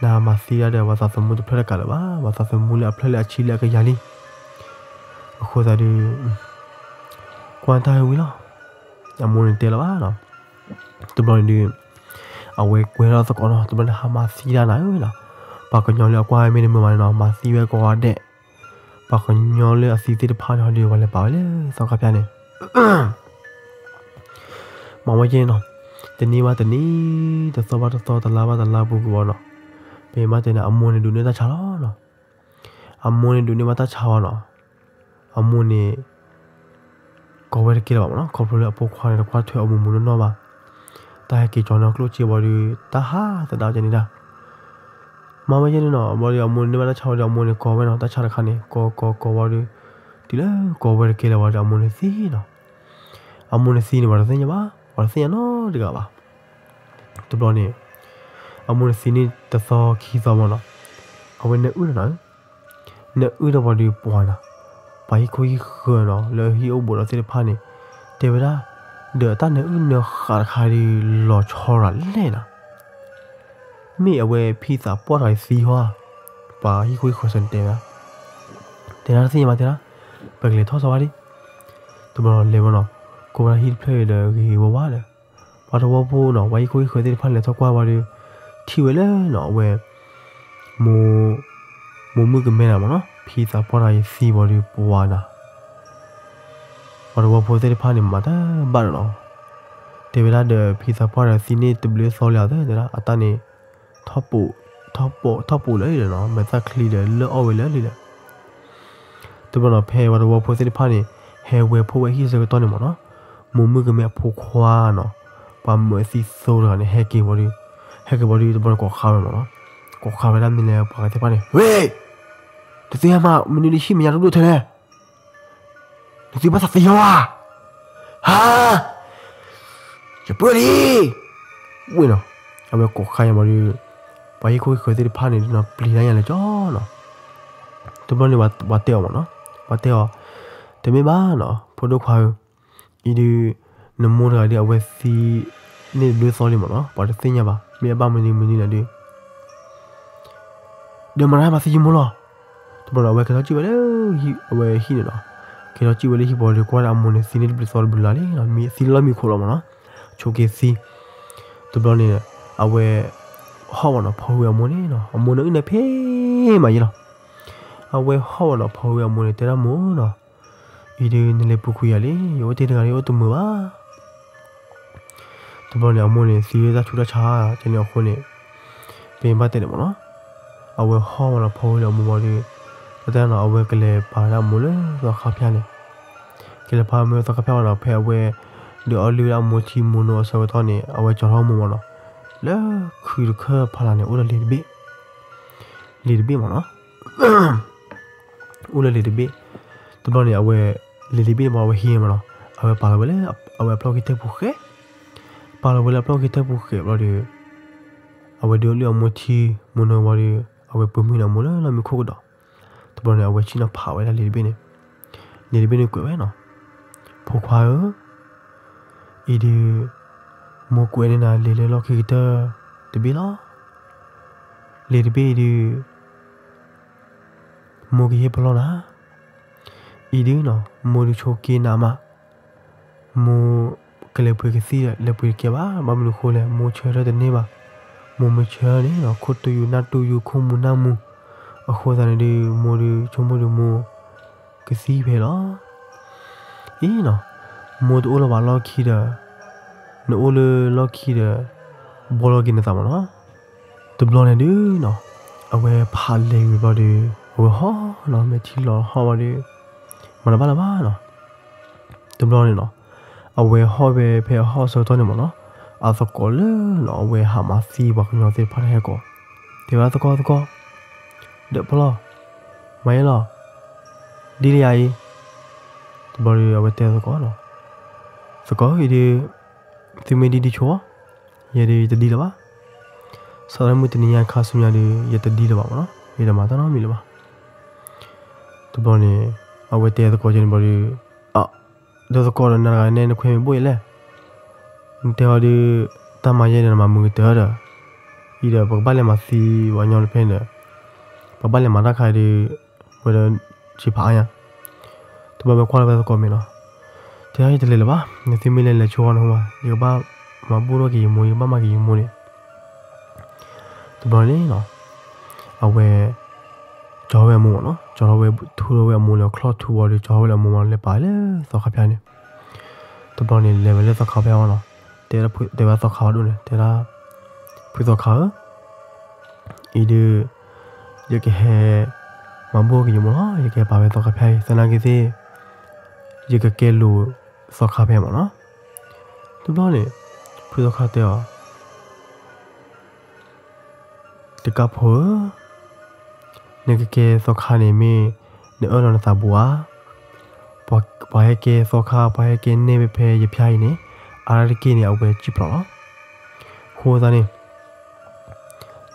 နမၤသံဒၣ်ဒီး ပှၤသးသမူတဖျၢၣ်တကးလၢၤဘၣ်, ပှၤသးသမူလၢအဖျၢၣ်လၢအဆံလၢအကယၤလံ, အဃိသတးဒီး ကွၢ်တၢ်ဟဲဝံၤလီၤ, အမိၢ်န့ၣ်တဲလီၤဘၣ်နီၤ, တဘျီန့ၣ်ဒုး အဝဲကွဲထီၣ်သကိးနီၤ, တဘျီန့ၣ်ဟးမၤသံဒၣ်နၤဧၢနီၤ, ပှၤကညီလၢအကွၢ်ဝဲမ့ၢ်တမုာ်ဘၣ်န့ၣ်နီၤ မၤသံဝဲကိးဂၤဒဲး, ပှၤကညီလၢအသံသ့ၣ်တဖၣ်န့ၣ်ဟီဒုး ပှၤလဲၤပာ်ဝဲလၢသီခါဖၠါန့ၣ် မၤဝဲကဲနီၤ, တနံၤဘၣ်တနံၤ, တသီဘၣ်တသီ, တလါဘၣ်တလါပူၤကွံာ်ဘၣ်နီၤ, ပမ့ၢ်တဲန့ၣ် အမိၢ်န့ၣ်ဒုးန့ၢ်တၢ်ဆါလီၤနီၤ, အမိၢ်န့ၣ်ဒုးန့ၢ်ဘၣ်တၢ်ဆါဝဲနီၤ, အမိၢ်န့ၣ် ကိးဝဲတကဲလၢၤဘၣ်မနီၤ, ခီဖျိလၢအဖိခွါန့ၣ် တကွၢ်ထွဲအမိၢ်မုၢ်နီၢ်နီၢ်ဘၣ်, တၢ်ဟဲက့ၤကၠီၤန့ၢ်ကျိၣ်စ့ဘၣ်ဒီး တၢ်ဟးသဒါကဲန့ၣ်ဒၣ် မၤဝဲကဲန့ၣ်နီၤ, ဘၣ်ဒီးအမိၢ်န့ၣ်န့ၢ်ဘၣ်တၢ်ဆါဝဲဒီး အမိၢ်န့ၣ်ကိးဝဲနီၤ, တၢ်ဆါတခါန့ၣ် ကိးကိးကိးဝဲဒီး, တုၤလၢကိးဝဲတကဲလၢၤဝဲဒီး အမိၢ်န့ၣ်သံနီၤ, အမိၢ်န့ၣ်သံန့ၣ် ပှၤတသ့ၣ်ညါဘၣ်, ပှၤတသ့ၣ်ညါနီတဂၤဘၣ်, တဘျီန့ၣ် အမိၢ်န့ၣ်သံန့ၣ်တသီခံသီမနီၤ, အဝဲနၢအုၣ်နီၤ, နၢအုၣ်ဒီးဝံၤဒီးပှၤနီၤ, ပှၤဟံၣ်ခိၣ်ဟံၣ်ဃၢၤနီၤ လၢဟံၣ်အိၣ်ဘူးဒီးသ့ၣ်တဖၣ်န့ၣ် တဲဝဲဒၣ်, ဒီးတၢ်နၢအုၣ်နၢဃးတခါဒီး လီၤဆီရၤလဲၣ်နီၤ, မ့ၢ်အဝဲဖံသးပှၢ်တဂၤသံဟီဧါ, ပှၤဟံၣ်ခိၣ်ဟံၣ်ဃၢၤစၢၤန့ၣ်တဲဝဲဒၣ်, တဲဒၣ်တသ့ၣ်ညါဘၣ်တဲဒၣ်, ပကလဲၤထီၣ်ဆီဘၣ်ဒံး, တဘျီလဲၤဝဲနီၤ, ကိးဝဲဒၣ်ဟံၣ်တဖျၢၣ်ဒီးဂ့ၤဂ့ၤဝါဝါဒီး ပှၤတဝီဖိနီၤ ပှၤဟံၣ်ခိၣ်ဟံၣ်ဃၢၤသ့ၣ်တဖၣ်န့ၣ် လဲၤထီၣ်ကွၢ်ဝံၤဒီး ထံၣ်ဝဲလၢနီၤ အဝဲ မိၢ်, မိၢ်မုၣ်ကမဲနၤမနီၤ ဖံသးပှၢ်တဂၤအံၤသံဝံၤဒီးပှၤနီၤ, ပှၤတဝီဖိသ့ၣ်တဖၣ်န့ၣ် မၤတဘၣ်ဒီးနီၤ, တဲဝဲဒၣ်ဒီးဖံသးပှၢ်ဒီးသံန့ၢ်တဘျုးသီလံဧါ တဲဒၣ် အတၢ်န့ၣ် ထီၣ်ပိာ်, ထီၣ်ပိာ်, ထီၣ်ပိာ်လၢအံၤဒီးနီၤ မဲာ်သၣ်ချံဒီးလၢအီၣ်ဝဲလၢလံဒီး တဘျီနီၤ ဖဲပှၤတဝီဖိသ့ၣ်တဖၣ်န့ၣ် ဟဲဝဲဖှိၣ်ဝဲဟံၣ်ဆၢကတီၢ်န့ၣ်မနီၤ, မိၢ်မုၣ်ကမဲအဖိခွါနီၤ ပှၤမၢသံသိတဂၤန့ၣ် ဟဲက့ၤဝံၤဒီး, ဟဲက့ၤဝံၤဒီး တဘျီန့ၣ်ကိးဃါဝဲမနီၤ, ကိးဃါဝဲဒၣ်မ့ၢ်လၢပှၤဂၤသ့ၣ်တဖၣ်န့ၣ် ဝ့ၢ်, တသ့ၣ်ညါမး မနုၤဒ်ဟံၣ်မဲာ်ညါတဒိၣ်ထဲလဲၣ် နသုဘၣ်သးသယီၤဧါ, ဟါ, ယပၢၢ်လံ, ဝ့ၢ်နီၤ, အဝဲကိးဃါညါမးဒီး, ပှၤဟံၣ်ခိၣ်ဟံၣ်ဃၢၤသ့ၣ်တဖၣ်န့ၣ်နီၤ ပျံၤတၢ်ညါလဲၤကၠီနီၤ, တဘျီန့ၣ်ပှၤတဲအီၤမးနီၤ, ပှၤတဲအီၤ, တမ့ၢ်ဘၣ်နီၤ ဖိဒိၣ်ခွါဧၢ, အံၤဒုး နမိၢ်တဂၤဒီးအဝဲသံ န့ၢ်တဒုးသီလံမးနီၤ ပှၤတသ့ၣ်ညါဘၣ် မ့ၢ်အဘၣ်မနုၤမနုၤလီၤဒီး ဒီးမၤတၢ်မၤသံယမိၢ်လီၤ. တဘျီဒီးအဝဲက့ၤထီၣ်စံၣ်ဝဲလၢ အဝဲဟံၣ်န့ၣ်နီၤ, က့ၤထီၣ်စံၣ်ဝဲလၢဟံၣ်ပူၤဒီး ကွၢ်ဒၣ်အမိၢ်န့ၣ်သံန့ၢ်တဘျုးသီတဘျုးလါလံနီၤ, သံလၢလီၢ်မံခိၣ်လီၤမးနီၤ, ဆိးက့ၤသံ. တဘျီန့ၣ် အဝဲ ဟီၣ်ဝဲနီၤ ဖီဝဲအမိၢ်န့ၣ်နီၤ, အမိၢ်န့ၣ်အုၣ်န့ၣ်ဖဲမးယဲလီၤ. အဝဲဟီၣ်ဝဲနီၤ ဖီဝဲအမိၢ်န့ၣ် တဲဒၣ်မိၢ်နီၤ, အံၤဒုးနလဲၤပူၤကွံာ်ယၤလံ, ယအိၣ်တ့ၢ်တဂၤဒီးအိၣ်တမုာ်ဘၣ်. တဘျီန့ၣ် အမိၢ်န့ၣ် သံလၢတၢ်ဆူးတၢ်ဆါ ကဲန့ၣ်အဃိန့ၣ် ပမ့ၢ်ဘၣ်တဲန့ၣ်မးနီၤ, အဝဲဟီၣ်ဝဲနီၤ ဖီဝဲလၢအမိၢ်ဘၣ်ဒီး တၢ်တဲနီၤ အဝဲကလဲၤပာ်လၢအမိၢ်လၢသီခါဖၠါန့ၣ်, ကလဲၤပာ်အမိၢ်လၢသီခါဖၠါဝဲနီၤ ဖဲအဝဲ ဒုးအီလုၢ်လၢအမိၢ်ထံမိၢ်နိအဆၢကတီၢ်န့ၣ် အဝဲကၠီထီၣ်မိၢ်မးနီၤ, လၢခုတခၢၣ်ဖးလၢ်န့ၣ် အိၣ်ဒီးလ့ၤတဘ့ၣ်, လ့ၤတဘ့ၣ်မးနီၤ အိၣ်လၢလ့ၤတဘ့ၣ်, တဘျီန့ၣ် အဝဲ လ့ၤတဘ့ၣ်န့ၣ်မး အဝဲဟံးမးနီၤ, အဝဲပာ်လီၤဝဲလၢ အဝဲအဖျီၣ်ခံထၢၣ်ပူၤဃဲ, ပာ်လီၤဝဲလၢအဖျီၣ်ခံထၢၣ်ပူၤဃဲဘျီဒီး အဝဲဒုးအီလုၢ်အမိၢ်ထံမိၢ်နိဘျီဒီး အဝဲပၢၤမုၢ်န့ၢ်အမိၢ်လၢလီၢ်မံခိၣ်ကဒီး, တဘျီန့ၣ် အဝဲဆ့ၣ်နီၤဖးဝဲဒၣ်လ့ၤတဘ့ၣ်န့ၣ်, လ့ၤတဘ့ၣ်န့ၣ်ကွဲးဝဲနီၤ, ဖိခွါဧၢ အံၤဒုး မိၢ်ကွဲးန့ၢ်နၤလ့ၤလၢလီၢ်ခံကတၢၢ်တဘ့ၣ်လီၤ. လ့ၤတဘ့ၣ်အံၤဒုး မိၢ်ကဟ့ၣ်ပလီၢ်နၤ, အံၤဒုးနီၤ မိၢ်ဒုးဆိးက့နၤမး, မိၢ်ကလဲၤပှ့ၤကသံၣ်ဒီး လဲၤပှ့ၤတကဲဘၣ်, ဘၣ်မနုၤဃိလဲၣ် မိၢ်ဆၢထၢၣ်တန့ၢ်ဘၣ်, မိၢ်မ့ၢ်ဆၢန့ၣ်နီၤ ခိၣ်တူၢ်ယူၤနၢ်တူၢ်ယူၤ ခိၣ်မူၤနၢ်မူၤ, အဃိသတးန့ၣ်ဒုး မိၢ်ဒုးဆိကမိၣ်ဒုးမိၢ် ကသံဖဲလီၤ. အံၤနီၤ မိၢ်တအိၣ်လၢၤဘၣ်လီၢ်ခံဒီး နအိၣ်လၢလီၢ်ခံဒီး ဘှီလီၤက့ၤနသးမးနီၤ. တဘျီန့ၣ်ဒုးနီၤ အဝဲဖးလဲၤဝံၤဘျီဒီး အဝဲဟီၣ်နီၤ မဲာ်ထံလီၤဟီၣ်ဘျီဒီး မၤတဘၣ်လၢၤဘၣ်နီၤ. တဘျီန့ၣ်နီၤ အဝဲဟီၣ်ဝဲဖဲအဟီၣ်ဆၢကတီၢ်န့ၣ်မးနီၤ အသကိးလၢနီၤ အဝဲဟးမၤသံပှၤကညီသ့ၣ်တဖၣ်တဟဲကိး တဲဝဲဒၣ်သကိးသကိး ဒီးပလီၢ် မၤယဲလီၤ ဒ်လံယၤအံၤ တဘျီဒီးအဝဲတဲသကိးနီၤ သကိးဧၢ, အံၤဒုး သုမ့ၢ်ဒ်ဒ်ဆိ, ယဲဒုးယတဒ်လၢၤဘၣ်. စးထီၣ်မုၢ်တနံၤညါခါဆူညါဒီး ယတဒ်လၢၤဘၣ်မ့ၢ်နီၤ, ယတမၤတၢ်နီတမံၤလၢၤဘၣ်. တဘျီန့ၣ် အဝဲတဲသကိးကဲန့ၣ်ဘျီဒီး, အ, ဒီးသကိးဒီး နၤတဂၤနဲ နခွဲမ့ၢ်ဘိၣ်ယဲလဲၣ်. နတဲအီၤဒုး တၢ်မၤယဲန့ၣ် နမၤမုာ်ကတၢၢ်ဒီး, အံၤဒီး ပကဘၣ်လဲၤမၤသံပှၤညီတဖဲန့ၣ်ဒီး, ပကဘၣ်လဲၤမၤတၢ်ခါအံၤဒီး ဝဲဒီး စံးဖးအါညါ. တဘျီဝဲကွၢ်လီၤဝဲသကိးမဲာ်နီၤ, တဲယတလဲၤလၢၤဘၣ်, နသုမ့ၢ်လဲၤလဲၤဆိဃီန့ၣ်မး, ယကဘၣ်မၤဘူၣ်ထီၣ်က့ၤယမိၢ်, ယကဘၣ်မၤက့ၤယမိၢ်န့ၣ်. တဘျီန့ၣ်နီၤ, အဝဲ ကၠီၤဝဲအမိၢ်မ့ၢ်နီၤ, ကၠီၤထီၣ်ဝဲထူထီၣ်ဝဲအမိၢ်လၢချီၣ်ထူဘီဒီး ကၠီၤထီၣ်ဝဲလၢအမိၢ်မး လဲၤပာ်လၢသီခါဖၠါန့ၣ်. တဘျီန့ၣ် လဲၤဝဲလၢသီခါဖၠါအီၤနီၤ, တဲ, တဲဝဲသီခါဖးဒိၣ်န့ၣ် တဲဒၣ်, ဖုသီခါဧၢ, အံၤဒုး ယကဟဲ မၤဘူၣ်က့ၤယမိၢ်လီၤ, ယကဟဲပာ်ဝဲသီခါဖၠါအံၤ သနာ်က့သ့ၣ် ယကကဲလိာ်သီခါဖဲမ့ၢ်နီၤ. တဘျီန့ၣ် ဖုသီခါတဲအီၤ, တကးဖိဧၢ, နကကဲသီခါန့ၣ် မ့ၢ်နအၢၣ်လီၤနသးဘူးဧါ. ပှၤဟဲကဲသီခါ, ပှၤဟဲကဲနဲၣ်ဖဲယဖၠါအံၤန့ၣ် အါတက့ၢ်န့ၣ် အဝဲစံၣ်ဖျိးလီၤ. အဃိသတးန့ၣ်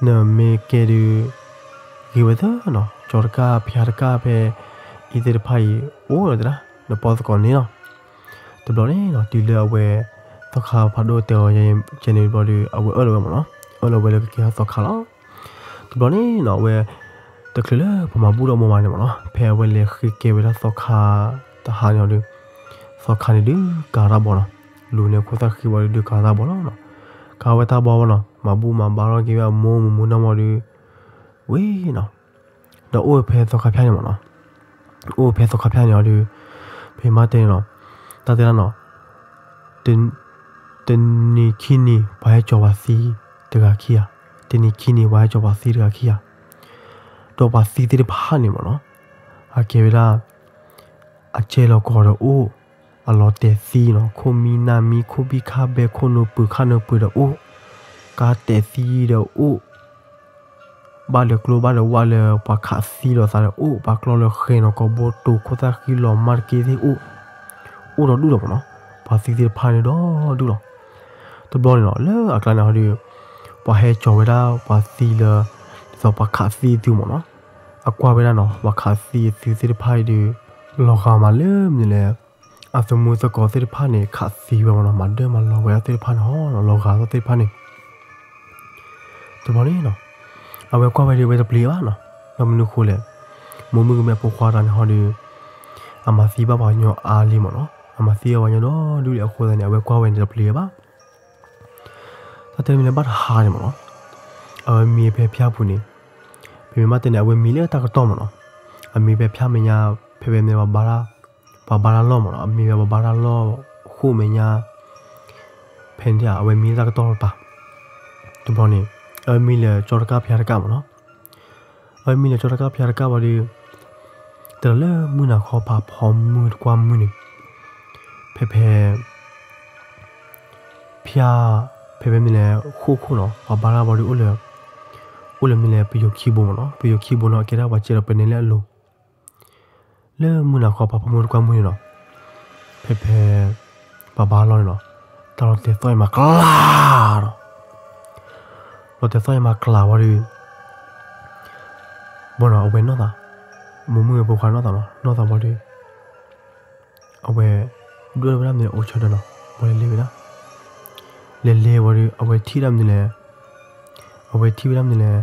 နမ့ၢ်ကဲဒုး ဂ့ၤဝဲသၢနီၤ, ကၠီၤတကၣ်ဖၠါတကၣ်ဖဲ အံၤသ့ၣ်တဖၣ်အံၤ အိၣ်ဒီးတဲဒၣ် နပီၢ်သကိးန့ၣ်လီၤ. တဘျီန့ၣ်နီၤ တုၤလၢအဝဲ သီခါဖးဒိၣ်တဲအီၤယဲန့ၣ်ဘျီဒီး အဝဲအၢၣ်လီၤဝဲမ့ၢ်နီၤ, အၢၣ်လီၤဝဲလၢကကဲထီၣ်သီခါလီၤ. တဘျီန့ၣ်နီၤ အဝဲ တချုးလၢပှၤမၤဘူၣ်ထီၣ်မိၢ်မးန့ၣ်မ့ၢ်နီၤ, ဖဲအဝဲလဲၤဃ့ကဲဝဲဒၣ်သီခါတဟါန့ၣ်ဒီး သီခါန့ၣ်ဒုးကၤတၢ်ဘီနီၤ, လူၤန့ၢ်ခိၣ်သၣ်ဃံဝံၤဒီးဒုးကၤတၢ်ဘီလီၤနီၤ. ကၤဝဲတၢ်ဘီဝဲနီၤ, မၤဘူၣ်မၤဘါထီၣ်က့ၤဝဲအမိၢ်မုၢ်မုၢ်နီၢ်မီၢ်ဒီး ဝံၤနီၤ ဒီးအိၣ်ဖဲသီခါဖၠါန့ၣ်မ့ၢ်နီၤ, အိၣ်ဖဲသီခါဖၠါန့ၣ်အီၤဒီး ဖဲမ့ၢ်တဲန့ၣ်နီၤ, တၢ်တဲဒၣ်နီၤ, တနံၤခံနံၤ ပှၤဟဲကၠီၤပှၤသံတဂၤခံဂၤ, တနံၤခံနံၤ ပှၤဟဲကၠီၤပှၤသံတဂၤခံဂၤ, ဒီးပှၤသံသ့ၣ်တဖၣ်န့ၣ်မ့ၢ်နီၤ, အကဲဝဲဒၣ် အကဲလီၤကီၤဒီးအိၣ်, အလီၤတဲာ်သံနီၤ, ခိၣ်မံနၢ်မံ ခိၣ်ဘံၣ်ခၣ်ဘဲ ခိၣ်နူာ်ပှဲၤခၣ်နူာ်ပှဲၤဒီးအိၣ်, ကါတဲာ်သံဒီးအိၣ်, ဘၣ်လၢကျိဘၣ်လၢဝၣ်လၢပှၤခးသံလိာ်သးဒီးအိၣ်, ပှၤကျီလၢဃဲၤနီၤ ကိာ်ဘိတိၤ ခိၣ်သၣ်ဃံလီၤမၢ်တက့ၢ်သ့ၣ်အိၣ်, အိၣ်ဒီဒူၣ်လီၤမ့ၢ်နီၤ, ပှၤသံသ့ၣ်တဖၣ်န့ၣ်ဒီဒူၣ်လီၤ. တဘျီန့ၣ်နီၤ လၢအကျါန့ၣ်ဟီဒီး ပှၤဟဲကၠီၤဝဲဒၣ်ပှၤသံလၢ ဒ်သိးပှၤခးသံအသုမ့ၢ်နီၤ, အကွၢ်ဝဲဒၣ်နီၤ ပှၤခးသံအသုသ့ၣ်တဖၣ်အံၤဒီး လီၤဂာ်မးလၢမနုၤလဲၣ်, အသမူသကိးသ့ၣ်တဖၣ်န့ၣ် ခးသံဝဲမ့ၢ်နီၤ, မၤဒၢမၤလီၤဝဲဒၣ်သ့ၣ်တဖၣ်န့ၣ်ဟီနီၤ, လီၤဂာ်သ့ၣ်တဖၣ်န့ၣ် တဘျီန့ၣ်နီၤ အဝဲကွၢ်ဝဲဒီး အဝဲတပျံၤဘၣ်နီၤ, ဘၣ်မနုၤဃိလဲၣ်, မိၢ်မုၣ်ကမဲဖိခွါတဂၤန့ၣ်ဟီဒီး အမၤသံဘၣ်ပှၤကညီအါလံမ့ၢ်နီၤ, အမၤသံအီၤပှၤကညီဒီဒူၣ်လံအဃိသတးန့ၣ် အဝဲကွၢ်ဝဲန့ၣ်တပျံၤဘၣ်. တၢ်တဲမ့ၢ်လၢဘၣ်တဟါန့ၣ်မ့ၢ်နီၤ, အဝဲမံဖဲဖၠါပူၤန့ၣ်, ပမ့ၢ်ဘၣ်တဲန့ၣ် အဝဲမံလၢတၢ်ကတီၢ်မ့ၢ်နီၤ, အမံဖဲဖၠါမဲာ်ညါ, ဖဲဖဲမ့ၢ် ပှၤဘါတၢ်လီၢ်မ့ၢ်နီၤ, အမံဖဲပှၤဘါတၢ်လီၢ်ဃိၣ်မဲာ်ညါ, ဖဲန့ၣ် အဝဲမံလၢတၢ်ကတီၢ်တပၤ, တဘျီန့ၣ် အဝဲမံလၢကၠီတကၣ်ဖၠါတကၣ်မ့ၢ်နီၤ, အဝဲမံလၢကၠီတကၣ်ဖၠါတကၣ်ဝံၤဒီး တလၢမုၢ်နၤခီ ဖးဖီမုၢ်တကွၢ်မုၢ်န့ၣ်, ဖဲဖဲ ဖၠါ, ဖဲဖဲမ့ၢ်လဲၣ် ဃိၣ်ခိၣ်နီၤ, ပှၤဘါတၢ်ဘီဒီး အိၣ်လၢမ့ၢ်လဲၣ် ပယိၤခံဘိမ့ၢ်နီၤ, ပယိၤခံဘိနီၤ အကဲဒၣ်ပှၤစဲဒီးပနဲလၢအလိၤ, လၢမုၢ်နၤခီ ဖးဖီမုၢ်တကွၢ်မုၢ်န့ၣ်နီၤ, ဖဲဖဲ ပှၤဘါလီၢ်န့ၣ်နီၤ, တၢ်လီၤတဲာ်သီၣ်အံၤမၤကျါနီၤ, လီၤတဲာ်သီၣ်အံၤမၤကျါဝံၤဒီး ဘီနီၤ အဝဲနီၢ်သး, မိၢ်မုၣ်ဖိခွါနီၢ်သးနီၤ, နီၢ်သးဝံၤဒီး အဝဲ ဒွဲၣ်ဝဲဒၣ်မနုၤလဲၣ် အိၣ်ဆၢဒီးနီၤ, ဘီလဲၤလဲၤဝဲဒၣ်, လဲၤလဲၤဝံၤဒီး အဝဲထံၣ်ဒၣ်မနုၤလဲၣ်, အဝဲထံၣ်ဝဲဒၣ်မနုၤလဲၣ်,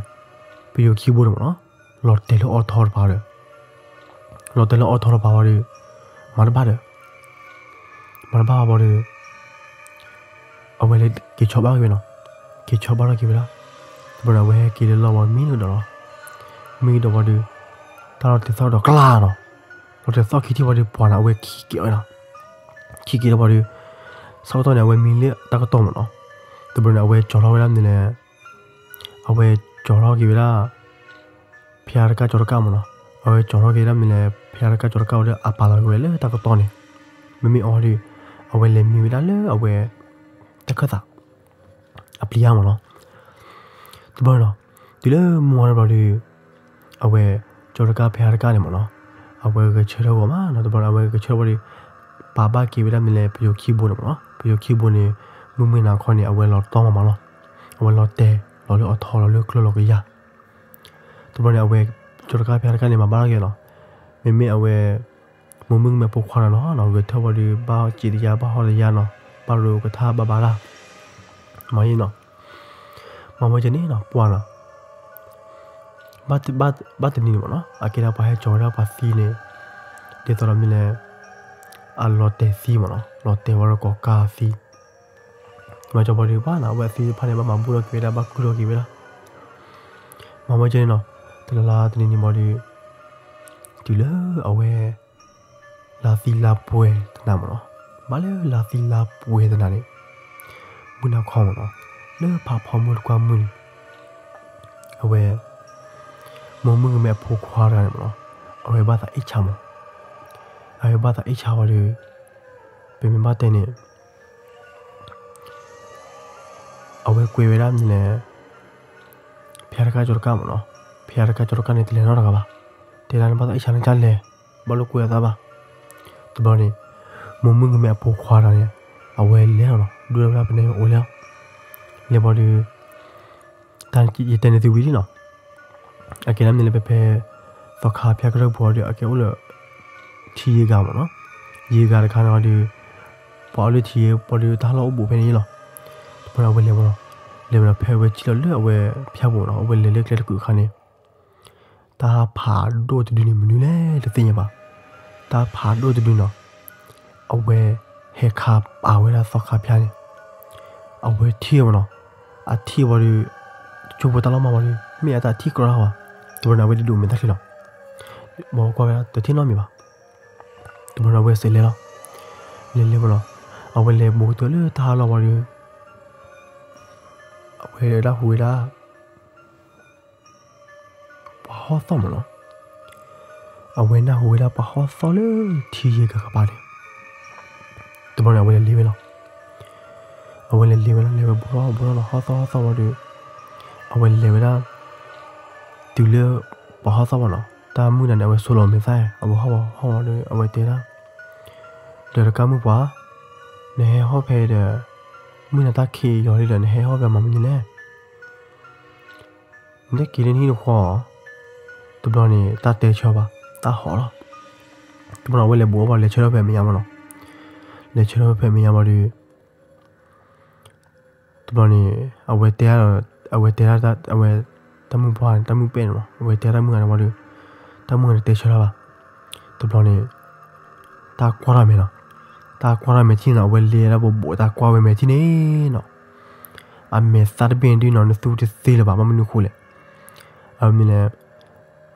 ပယိၤခံဘိန့ၣ်မ့ၢ်နီၤ, လီၤတဲာ်လၢအီၣ်ထီတပၤဒီး လီၤတဲာ်လၢအီၣ်ထီတပၤဝံၤဒီး မၤတဘၣ်ဒီး မၤတဘၣ်ဝံၤဒီး အဝဲလဲၤက့ၤဆီဘၣ်က့ၤဝဲနီၤ, က့ၤဆီဘၣ်ထီၣ်က့ၤဝဲဒၣ်, တဘျီဒီး အဝဲဟဲက့ၤလၢလီၢ်ဝံၤ မံကဒီးလီၤ, မံကဒီးဝံၤဒီး တၢ်လီၤတဲာ်သီၣ်ဒီးကျါနီၤ, လီၤတဲာ်သီၣ်ခံထံၣ်ဝံၤဒီး ပှၤန့ၣ် အဝဲခံက့ၤဝဲနီၤ, ခံက့ၤလီၤဝံၤဒီး ဆၢကတီၢ်န့ၣ် အဝဲမံလၢတၢ်ကတီၢ်မ့ၢ်နီၤ, တဘျီန့ၣ် အဝဲကၠီထီၣ်ဝဲဒၣ်မနုၤလဲၣ် အဝဲကၠီထီၣ်က့ၤဝဲဒၣ် ဖၠါတကၣ်ကၠီတကၣ်မ့ၢ်နီၤ, အဝဲကၠီထီၣ်က့ၤဝဲဒၣ်မနုၤလဲၣ် ဖၠါတကၣ်ကၠီတကၣ်ဝံၤဒီး အပာ်လီၤက့ၤဝဲလၢတၢ်ကတီၢ်န့ၣ်, မ့မ့ၢ်အီၤဒီး အဝဲလဲၤမံဝဲဒၣ်လၢအဝဲ တၢ်ခၢၣ်သး အပျံၤယါမ့ၢ်နီၤ, တဘျီနီၤ, တုၤလၢမုၢ်ဝါထီၣ်ဘျီဒီး အဝဲ ကၠီတကၣ်ဖၠါတကၣ်န့ၣ်မ့ၢ်နီၤ, အဝဲဂဲၤဆၢထၢၣ်ဂီၤမးနီၤ, တဘျီဒီး အဝဲဂဲၤဆၢထၢၣ်ဝံၤဒီး ပာ်ဘၣ်က့ၤဝဲဒၣ်မ့ၢ်လဲၣ် ပယိၤခံဘိန့ၣ်မ့ၢ်နီၤ. ပယိၤခံဘိန့ၣ် မုၢ်မုၢ်နၤခီန့ၣ် အဝဲလီၤတီမးမးလီၤ. အဝဲလီၤတဲာ်လီၤလၢအီထီလီၤလၢကျိလီၤကယၤ. တဘျီန့ၣ် အဝဲကၠီတကၣ်ဖၠါတကၣ်န့ၣ် မၤဘၣ်ထီၣ်က့ၤနီၤ. မ့မ့ၢ်အဝဲ မိၢ်မုၣ်ကမဲအဖိခွါတဂၤနီၤ ဂဲၤထၢၣ်ဝံၤဒီး ဘၣ်ဟီၣ်စံးတယါ ဘၣ်ဟီၣ်တယါနီၤ, ဘၣ်ရိကထါဘၣ်ဘၣ်တၢ် မၤအံၤနီၤ. မၤဝဲကဲန့ၣ်နီၤ ပှၤနီၤ ဘၣ်တနံၤန့ၣ်မ့ၢ်နီၤ အကဲဒၣ်ပှၤဟဲကၠီၤဝဲဒၣ်ပှၤသံန့ၣ် ဒ်သိးဒီးမ့ၢ်လဲၣ် အလီၤတဲာ်သံမ့ၢ်နီၤ လီၤတဲာ်ဝဲဒီးကိးကါသံ မၤကၠီၤပှၤဒုးဘၣ်နီၤ အဝဲသ့ၣ်တဖၣ်န့ၣ် ဘၣ်မၤဘူၣ်ထီၣ်က့ၤဝဲဒၣ် ဘၣ်ကုၢ်ထီၣ်က့ၤဝဲဒၣ် မၤဝဲကဲန့ၣ်နီၤ တလါလါတနံၤန့ၣ်မ့ၢ်ဒီး တုၤလၢအဝဲ လါသံလါပှဲၤတနၤမ့ၢ်နီၤ ဘၣ်လၢလါသံလါပှဲၤတနၤန့ၣ် မုၢ်နၤခီမ့ၢ်နီၤ လၢဖးဖီမုၢ်တကွၢ်မုၢ်န့ၣ် အဝဲ မိၢ်မုၣ်ကမဲအဖိခွါတဂၤန့ၣ်မ့ၢ်နီၤ အဝဲဘၣ်သးအ့ၣ်ဆါမး အဝဲဘၣ်သးအ့ၣ်ဆါဝံၤဒီး ပမ့ၢ်ဘၣ်တဲန့ၣ် အဝဲကွဲးဝဲဒၣ်မ့ၢ်လဲၣ် ဖၠါတကၣ်ကၠီတကၣ်မ့ၢ်နီၤ ဖၠါတကၣ်ကၠီတကၣ်န့ၣ် တလဲၤနီတဂၤဘၣ် တဲဒၣ်န့ၣ်ဘၣ်သးအ့ၣ်ဆါန့ၣ်တၢ်လဲၤ ဘၣ်လိာ်ကွဲအသးဘၣ် တဘျီန့ၣ် မိၢ်မုၣ်ကမဲအဖိခွါတဂၤန့ၣ် အဝဲလဲၤလီၤနီၤ ဒွဲၣ်ဝဲဒၣ်ပနဲအိၣ်လဲၤလီၤ လဲၤဘၣ်ဒီး တၢ်ယတဲန့ၣ်သုဝံၤလံနီၤ အကဲဒၣ်မ့ၢ်လၢပဖဲ သီခါဖၠါကရၢၢ်ပူၤအီၤဒီး အကဲအိၣ်လၢ ထံယ့ဂၤမ့ၢ်နီၤ ယ့ဂၤတခါန့ၣ်အီၤဒီး ပှၤအိၣ်လၢထံယ့ ပှၤဒီးတၢ်ဟးလီၢ်အိၣ်ဘူးဖဲန့ၣ်လီၤ တဘျီန့ၣ် အဝဲလဲၤဝဲလီၤ လဲၤဝဲဒီးဖဲအဝဲကံၣ်လီၤလၢအဝဲဖၠါပူၤနီၤ အဝဲလဲၤလၢကျဲတကုာ်အခါန့ၣ် တၢ်ဖးဒိၣ်တဒုန့ၣ်မနုၤလဲၣ်တသ့ၣ်ညါဘၣ် တၢ်ဖးဒိၣ်တဒုနီၤ အဝဲဟဲခးပာ်ဝဲဒၣ်သီခါဖၠါန့ၣ် အဝဲထံၣ်ဝဲနီၤ အထံၣ်ဝံၤဒီး တကၠိဖိတၢ်လီၢ်မၤဝံၤဒီး မ့ၢ်အတၢ်ထံၣ်ကြၢးဝဲ တဘျီန့ၣ် အဝဲတဒုးမဲာ်သၣ်ချံလီၤ ဘၣ်ကွၢ်ဝဲဒၣ်တထံၣ်နီတမံၤဘၣ် တဘျီန့ၣ် အဝဲစဲးလဲၤလီၤ လဲၤလဲၤဝဲလီၤ အဝဲလဲၤဘူးကတၢၢ်လၢတၢ်ဟးလီၢ်ဝံၤဒီး အဝဲဒၣ်ဟူးဝဲဒၣ် ပှၤဟီၣ်သီၣ်မ့ၢ်နီၤ, အဝဲနၢ်ဟူဝဲဒၣ်ပှၤဟီၣ်သီၣ်လၢထံယဲၢ်ကပၤန့ၣ်, တဘျီန့ၣ် အဝဲလဲၤလ့ဝဲလီၤ. အဝဲလဲၤလ့ဝဲလီၤ, လဲၤဝဲဘူးထီၣ်ဘူးထီၣ်လီၤ ဟီၣ်သီၣ်ဟီၣ်သီၣ်ဝံၤဒီး အဝဲလဲၤဝဲဒၣ် တုၤလၢ ပှၤဟီၣ်သီၣ်ဘၣ်နီၤ, တၢ်မုၢ်နၤန့ၣ် အဝဲဆိလီၤမဲာ်သၣ်, အဝဲဟီၣ်ဝံၤဟီၣ်ဝံၤဒီး အဝဲတဲဒၣ် ဒီးတကးမုၢ်ပှၢ်, နဟဲဟီၣ်ဖဲဒီး မုၢ်နၤတၢ်ခံးယီၤလံဒီး နဟဲဟီၣ်ဖဲမၤမနုၤလဲၣ်. နတက့ၤလၢနဟံၣ်တဃီ, တဘျီန့ၣ် တၢ်တဲဆၢဘၣ်, တၢ်ဟီၣ်လီၤ. တဘျီန့ၣ် အဝဲလဲၤဘူးအီၣ်ဘၣ် လဲၤဆၢထၢၣ်ဖဲမဲာ်ညါမးနီၤ, လဲၤဆၢထၢၣ်ဖဲမဲာ်ညါဘၣ်ဒီး တဘျီန့ၣ် အဝဲတဲ, အဝဲတဲဒၣ် အဝဲ တၢ်မုၢ်ပှၢ်န့ၣ် တၢ်မုၢ်ပဲာ်န့ၣ်မး အဝဲတဲတၢ်မုၢ်ဂၤန့ၣ်ဝံၤဒီး တၢ်မုၢ်ဂၤန့ၣ်တဲဆၢတၢ်ဘၣ်. တဘျီန့ၣ် တၢ်ကွၢ်ထီၣ်မဲာ်နီၤ, တၢ်ကွၢ်ထီၣ်မဲာ်ထံၣ်နီၤ, အဝဲလဲၤဒၣ်ဘိးဘိး တၢ်ကွၢ်ဝဲမဲာ်ထံၣ်န့ၣ်နီၤ, အမဲာ်သၣ်တဘ့ၣ်ဒုးနီၤ နသူတသ့လၢၤဘၣ် ဘၣ်မနုၤဃိလဲၣ်. အမ့ၢ်လဲၣ်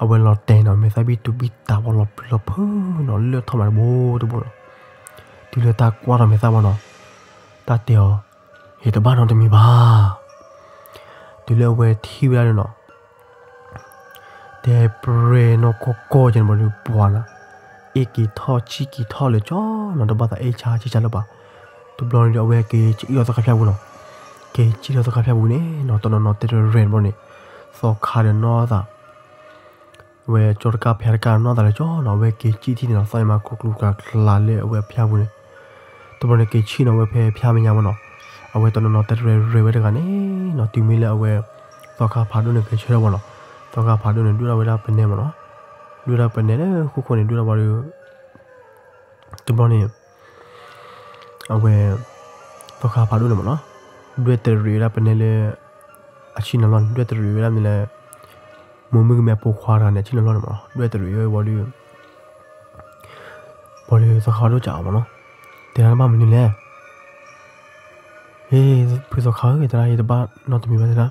အဝဲလီၤတဲာ်နီၤ မဲာ်သၣ်ဘံၣ်တူာ်ဘံၣ်တၢ်ပှၤလီၤပျံၤလီၤဖုးနီၤ လၢထီၣ်မးတဘိတဘိနီၤ, တုၤလၢတၢ်ကွၢ်ထီၣ်မဲာ်သၣ်ဝံၤနီၤ, တၢ်တဲအီၤ ယတဘၣ်နီတမံၤဘၣ်. တုၤလၢအဝဲထံၣ်ဝဲဒၣ်န့ၣ်နီၤ တဲပြဲနီၢ်ကီၢ်ကီၢ်ကဲန့ၣ်ဘၣ်ဒီး ပှၤနီၤ အ့ၣ်က့ၤထီၣ်ဆံၣ်က့ၤထီၣ်လၢကၠီနီၤ တဘၣ်သးအ့ၣ်ဆါဆံၣ်ဆါလၢၤဘၣ်. တဘျီန့ၣ်ဒီး အဝဲက့ၤစံၣ်လီၤသီခါဖၠါပူၤနီၤ, က့ၤစံၣ်လီၤသီခါဖၠါပူၤန့ၣ်နီၤ တနီၤနီၤတဲတရဲၣ်တဘျီန့ၣ် သီခါဒီးနီၢ်သး အဝဲကၠီတကၢ်ဖဲတကၢ်နီၢ်သးလၢကၠီနီၤ အဝဲက့ၤစံၣ်ထံၣ်န့ၣ်နီၤ သီအံၤမးကျိၤကျိၤကျါကျါလၢအဝဲဖၠါပူၤန့ၣ်, တဘျီန့ၣ်က့ၤဆံၣ်နီၤ အဝဲဖဲဖၠါမဲာ်ညါမးနီၤ, အဝဲတနီၤနီၤတဲတရဲၣ်ရဲၣ်ဝဲတဂၤန့ၣ်နီၤ တုၤမ့ၢ်လၢအဝဲ သီခါဖးဒိၣ်န့ၣ်ကဆၢထၢၣ်ဝံၤနီၤ, သီခါဖးဒိၣ်န့ၣ် ဒွဲၣ်ထီၣ်ဝဲဒၣ်ပနဲမးနီၤ, ဒွဲၣ်ထီၣ်ပနဲလၢဃိဃိန့ၣ် ဒွဲၣ်ထီၣ်ဝံၤဒီး တဘျီန့ၣ် အဝဲ သီခါဖးဒိၣ်န့ၣ်မးနီၤ, ဒွဲၣ်တရံးဝဲဒၣ်ပနဲလၢ အဆ့ၣ်နီၤလီၢ်န့ၣ် ဒွဲၣ်တရံးဝဲဒၣ်မ့ၢ်လၢ မိၢ်မုၣ်ကမဲအဖိခွါတဂၤန့ၣ် အဆ့ၣ်နီၤလီၢ်န့ၣ်မးနီၤ ဒွဲၣ်တရံးဝဲဝံၤဒီး ဘၣ်ဒီးသီခါဖးဒိၣ်စံးအီၤမးနီၤ, တဲဒၣ်နဘၣ်မနုၤလဲၣ်. ဟ့ၣ် ဖုသီခါဧၢ တဲဒၣ်ယတဘၣ်နီတမံၤဘၣ်တဲဒၣ်,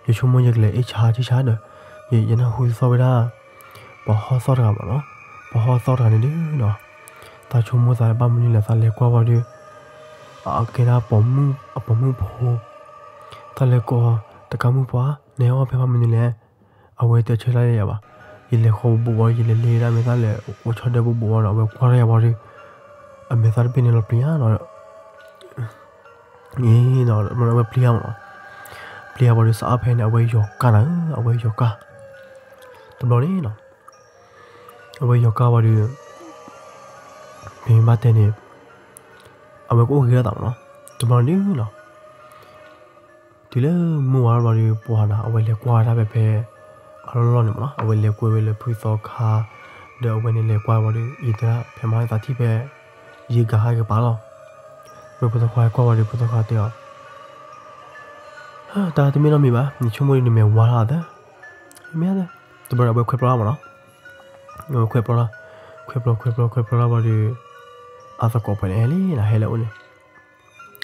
ယဆိကမိၣ်ယကလဲၤအ့ၣ်ဆါဆံၣ်ဆါဒီး ယနၢ်ဟူသီၣ်ဝဲဒၣ် ပှၤဟီၣ်သီၣ်တဂၤမးနီၤ, ပှၤဟီၣ်သီၣ်တဂၤန့ၣ်ဒုးနီၤ တၢ်ဆိကမိၣ်သးဘၣ်မနုၤလဲၣ် သးလဲၤကွၢ်ဝံၤဒီး အကဲဒၣ်အပိာ်မုၣ်ဖိ, သးလဲၤကိးတကးမုၢ်ပှၢ် နဟဲဟီၣ်ဖဲဘၣ်မနုၤလဲၣ်. အဝဲတဲဆၢဒၣ်ယၤဘၣ်, ယလဲၤဃီဘိးဘိး ယလဲၤလ့ဒၣ်မဲာ်သၣ်လဲၤအိၣ်ဆီဒၢဘိးဘိးဘၣ်ဒီး အဝဲကွၢ်ထီၣ်ယၤဘၣ်ဒီး အမဲာ်သၣ်တဘ့ၣ်န့ၣ်လီၤပျံၤဧါနီၤ အဝဲပျံၤဧါ, ပျံၤဧါဘၣ်ဒီး စးအါဖဲန့ၣ် အဝဲယီၤကၢ်နၤဧၢ, အဝဲယီၤကၢ်, တဘျီန့ၣ်နီၤ အဝဲယီၤကၢ်ဝံၤဒီး ပမ့ၢ်ဘၣ်တဲန့ၣ် အဝဲကအိၣ်ဂ့ၤထီၣ်သးမးနီၤ. တဘျီန့ၣ်နီၤ တုၤလၢမုၢ်ဝါထီၣ်ဘျီဒီး ပှၤနီၤ အဝဲလဲၤကွၢ်ဝဲဒၣ်ဖဲဖဲ အလီၢ်လီၢ်န့ၣ်မးနီၤ အဝဲလဲၤကွၢ်ဝဲလၢဖုသီခါ ဒီးအဝဲန့ၣ်လဲၤကွၢ်ဝံၤဒီး အံၤတဲဒၣ် ဖဲမဟါသးထံၣ်ဖဲ ယံာ်ကဟါကပၤလီၤ. မ့ၢ်ဖုသီခါကွၢ်ဝံၤဒီး ဖုသီခါတဲအီၤ တၢ်တမ့ၢ်နီတမံၤဘၣ် နဆိကမိၣ်ဒ်နမဲာ်ဝါထီၣ်သၢ မ့ၢ်ဧါ တဘျီဒီးအဝဲခွဲးပျီထီၣ်မးနီၤ. ခွဲးပျီထီၣ် ခွဲးပျီ ခွဲးပျီ ခွဲးပျီထီၣ်ဘၣ်ဒီး အသကိးဖဲန့ၣ်ဟဲလံနီၤ ဟဲလၢအအိၣ်န့ၣ်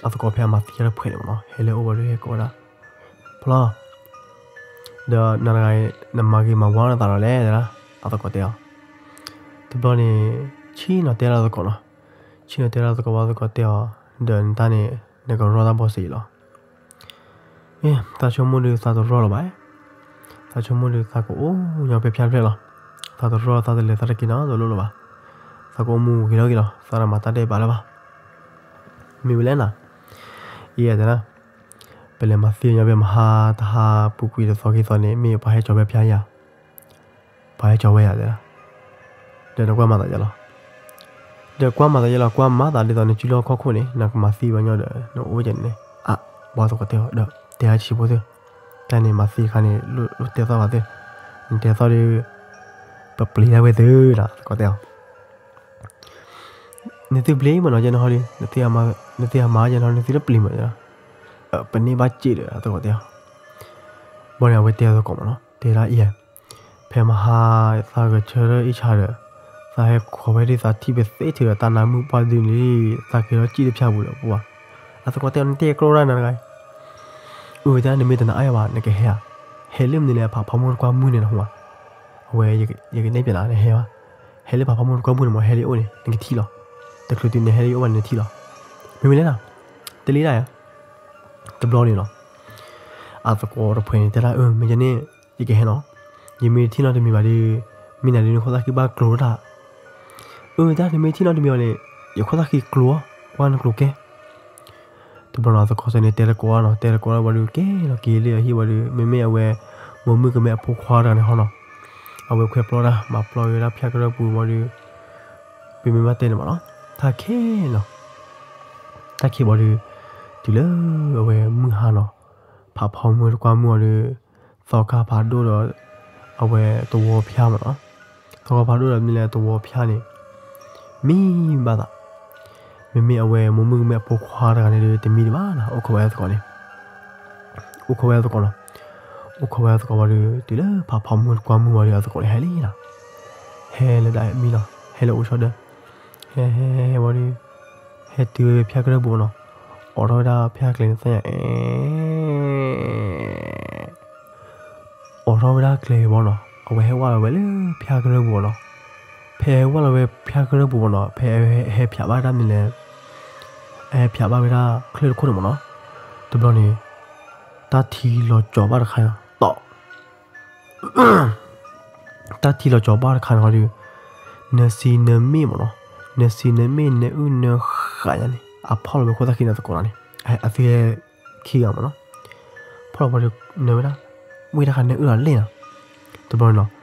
အသကိးဖဲအမၤသံတၢ်တဖှဲးန့ၣ်မးနီၤ ဟဲလၢအအိၣ်ဘၣ်ဒီးဟဲကိးဝဲဒၣ် ဖျီ ဒီးနၤတဂၤအံၤ နမၤဂ့ၤမၤဝါနသးဒီးလဲၣ် အသကိးတဲအီၤ. တဘျီန့ၣ် ဆ့ၣ်နီၤတဲလၢအသကိးနီၤ ဆ့ၣ်နီၤတဲလၢအသကိးဘၣ် အသကိးတဲအီၤ ဒီးနတၢ်န့ၣ် နကရီတၢ်ဘီစ့ၢ်လီၤ. သးဆိကမိၣ်ဒီးသးတရီလီၤဘၣ်. သးဆိကမိၣ်ဒီးသးကအိၣ်ညီဖဲဖၠါတဖျၢၣ်လီၤ. သးတရီသးတလဲၤသးတက့ၤနီတလိၣ်လၢၤဘၣ်. သးကအိၣ်မူဂ့ၤထီၣ်ဂ့ၤလီၤ သးတမၤတၢ်ဒဲးဘးလၢၤဘၣ်. မ့ၢ်ဝဲလဲၣ်နီၤ ယဲတဲဒၣ် ပလဲၤမၤသံညီဖဲမဟါတဟါပူၤကွံာ်တသီခံသီန့ၣ် မ့ၢ်ပှၤဟဲကၠီၤဖဲဖၠါယၤ ပှၤဟဲကၠီၤဝဲယၤတဲဒၣ် ဒီးနကွၢ်မၤသးယဲလီၤ. ဒီးကွၢ်မၤသးယဲလီၤ ကွၢ်မၤသးဒ်သိးနစုလီၢ်ခီၣ်ခိၣ်န့ၣ် နကမၤသံဘၣ်ညီဒီး နအိၣ်ဝဲန့ၣ် အါ ဘၣ်သကိးတဲအီၤ ဒီးတဲဟါဆံးဖိသ့ၣ် တၢ်န့ၣ်မၤသံခါန့ၣ် လိၣ်တဲသီၣ်ဘၣ်သ့ၣ် နတဲသီၣ်ဒီး ပပျံၤတၢ်ဝဲသ့ၣ်နီၤ သကိးတဲအီၤ နသုပျံၤမးနီၤ ယဲနဟီဒီး နသုဟးမၤယဲနဟီ နသုတပျံၤမးနီၤ ပန့ၢ်ဘၣ်စ့ၢ်ဒီး သကိးတဲအီၤ ဘၣ်န့ၣ် အဝဲတဲသကိးမးနီၤ တဲဒၣ်အံၤ ဖဲမဟါ သးဂဲၤဆၢထၢၣ်အံၣ်ဆါဒီး သးဟဲခိးဝဲဒ်သးထံၣ်ပသ့ထုးဒီးတၢ်နါမုၣ်ပှၢ်ဒုန့ၣ် သးက့ၤထီၣ်စံၣ်တဖၠၣ်ပူၤဒီးပှၤ အသကိးတဲအီၤ နတဲကျိဒၣ်နၤတဂၤအံၤ အၢ တၢ်နမ့ၢ်တနာ်အါဘၣ် နကဟဲဧါ ဟဲလၢမနုၤလဲၣ် ဖးဖီမုၢ်တကွၢ်မုၢ်န့ၣ်နဟူဧါ အဝဲ ယကနဲၣ်ပျဲလၢနဟဲဘၣ် ဟဲလၢဖးဖီမုၢ်တကွၢ်မုၢ်န့ၣ်မး ဟဲလၢယအိၣ်န့ၣ် နကထံၣ်လီၤ တချုးတုၤနဟဲလၢယအိၣ်ဘၣ်န့ၣ်နထံၣ်လီၤ မ့ၢ်မ့ၢ်လဲၣ်နီၤ တလံဒၣ်ဧါ တဘျီန့ၣ်နီၤ အသကိးတဖှဲးန့ၣ် တဲဒၣ် အၢ မ့ၢ်ယန့ၣ် ယကဟဲနီၤ ယမ့ၢ်တထံၣ်နီတမံၤဘၣ်ဒီး မ့ၢ်နၤဒ်နခိၣ်သၣ်ဃံဘၣ်ကျိၤတၢ် အၢ တၢ်နမ့ၢ်ထံၣ်နီတမံၤဘၣ်န့ၣ် ယခိၣ်သၣ်ဃံကျိၤ ကွၢ်နကျိၤကဲ တဘျီနီၤ အသကိးစဲန့ၣ် တဲတကိးနီၤ တဲတကိးလၢဘၣ်ဒီး ကဲလီၤက့ၤလၢအဟံၣ်ဘၣ်ဒီး မ့မ့ၢ်အဝဲ မိၢ်မုၣ်ကမဲအဖိခွါတဂၤန့ၣ်ဟီနီၤ အဝဲခွဲးပျီတၢ် မၤပျီဝဲဒၣ်ဖၠါကရၢၢ်ပူၤဘၣ်ဒီး ပမ့ၢ်ဘၣ်တဲန့ၣ်မးနီၤ တၢ်ခဲလီၤ တၢ်ခဲဘၣ်ဒီး တုၤလၢအဝဲမုၢ်ဟါနီၤ ဖးဖီမုၢ်တကွၢ်မုၢ်အီၤဒီး သီခါဖးဒိၣ်ဒီး အဝဲသဝီဖၠါမးနီၤ သီခါဖးဒိၣ်ဒီးမ့ၢ်လၢသဝီဖၠါန့ၣ် မံဘၣ်သး မ့မ့ၢ်အဝဲမိၢ်မုၣ်ကမဲအဖိခွါတဂၤန့ၣ်ဒီး တမံတဘၣ်နီၤ အိၣ်ခိးဝဲအသကိးန့ၣ် အိၣ်ခိးဝဲအသကိးနီၤ အိၣ်ခိးဝဲအသကိးဘၣ်ဒီး တုၤလၢဖးဖီမုၢ်တကွၢ်မုၢ်ဘၣ်ဒီး အသကိးန့ၣ်ဟဲလံနီၤ ဟဲလၢဒၣ်မံနီၤ ဟဲလၢအိၣ်ဆီဒၢ ဟဲဟဲဟဲဘၣ်ဒီး ဟဲတုၤဝဲဖၠါကရၢၢ်ပူၤနီၤ အိးထီၣ်ဝဲဒၣ်ဖၠါကျဲန့ၣ်သ့ၣ်ညါ အဲ အိးထီၣ်ဝဲဒၣ်ကျဲဘၣ်နီၤ အဝဲဟဲဝဲလီၤဝဲလၢဖၠါကရၢၢ်ပူၤနီၤ ဖဲဟဲဝဲလီၤဝဲဖၠါကရၢၢ်ပူၤဘၣ်နီၤ ဖဲဟဲဖၠးဘၣ်ဒၣ်မနုၤလဲၣ် ဟဲဖၠးဘၣ်ဝဲဒၣ်ချၢၣ်တခိၣ်န့ၣ်မးနီၤ တဘျီန့ၣ် တၢ်ထံလီၤကၠီၤဘၣ်တခါနီၤ တီၣ် တၢ်ထံလီၤကၠီၤဘၣ်တခါန့ၣ်ဒီး နစံနမ့ၢ်မးနီၤ နစံနမ့ၢ်နအုၣ်နဃးညါန့ၣ် အဖီၣ်လီၤဝဲခိၣ်သၣ်ခံန့ၣ်သကိးလီၤန့ၣ် အသုဟဲခံဂၤမးနီၤ ဖီၣ်လီၤဝဲဒီး နဝဲဒၣ် ဝ့ၢ်တခါနအုၣ်လီၤလဲၣ်နီၤ တဘျီန့ၣ်နီၤ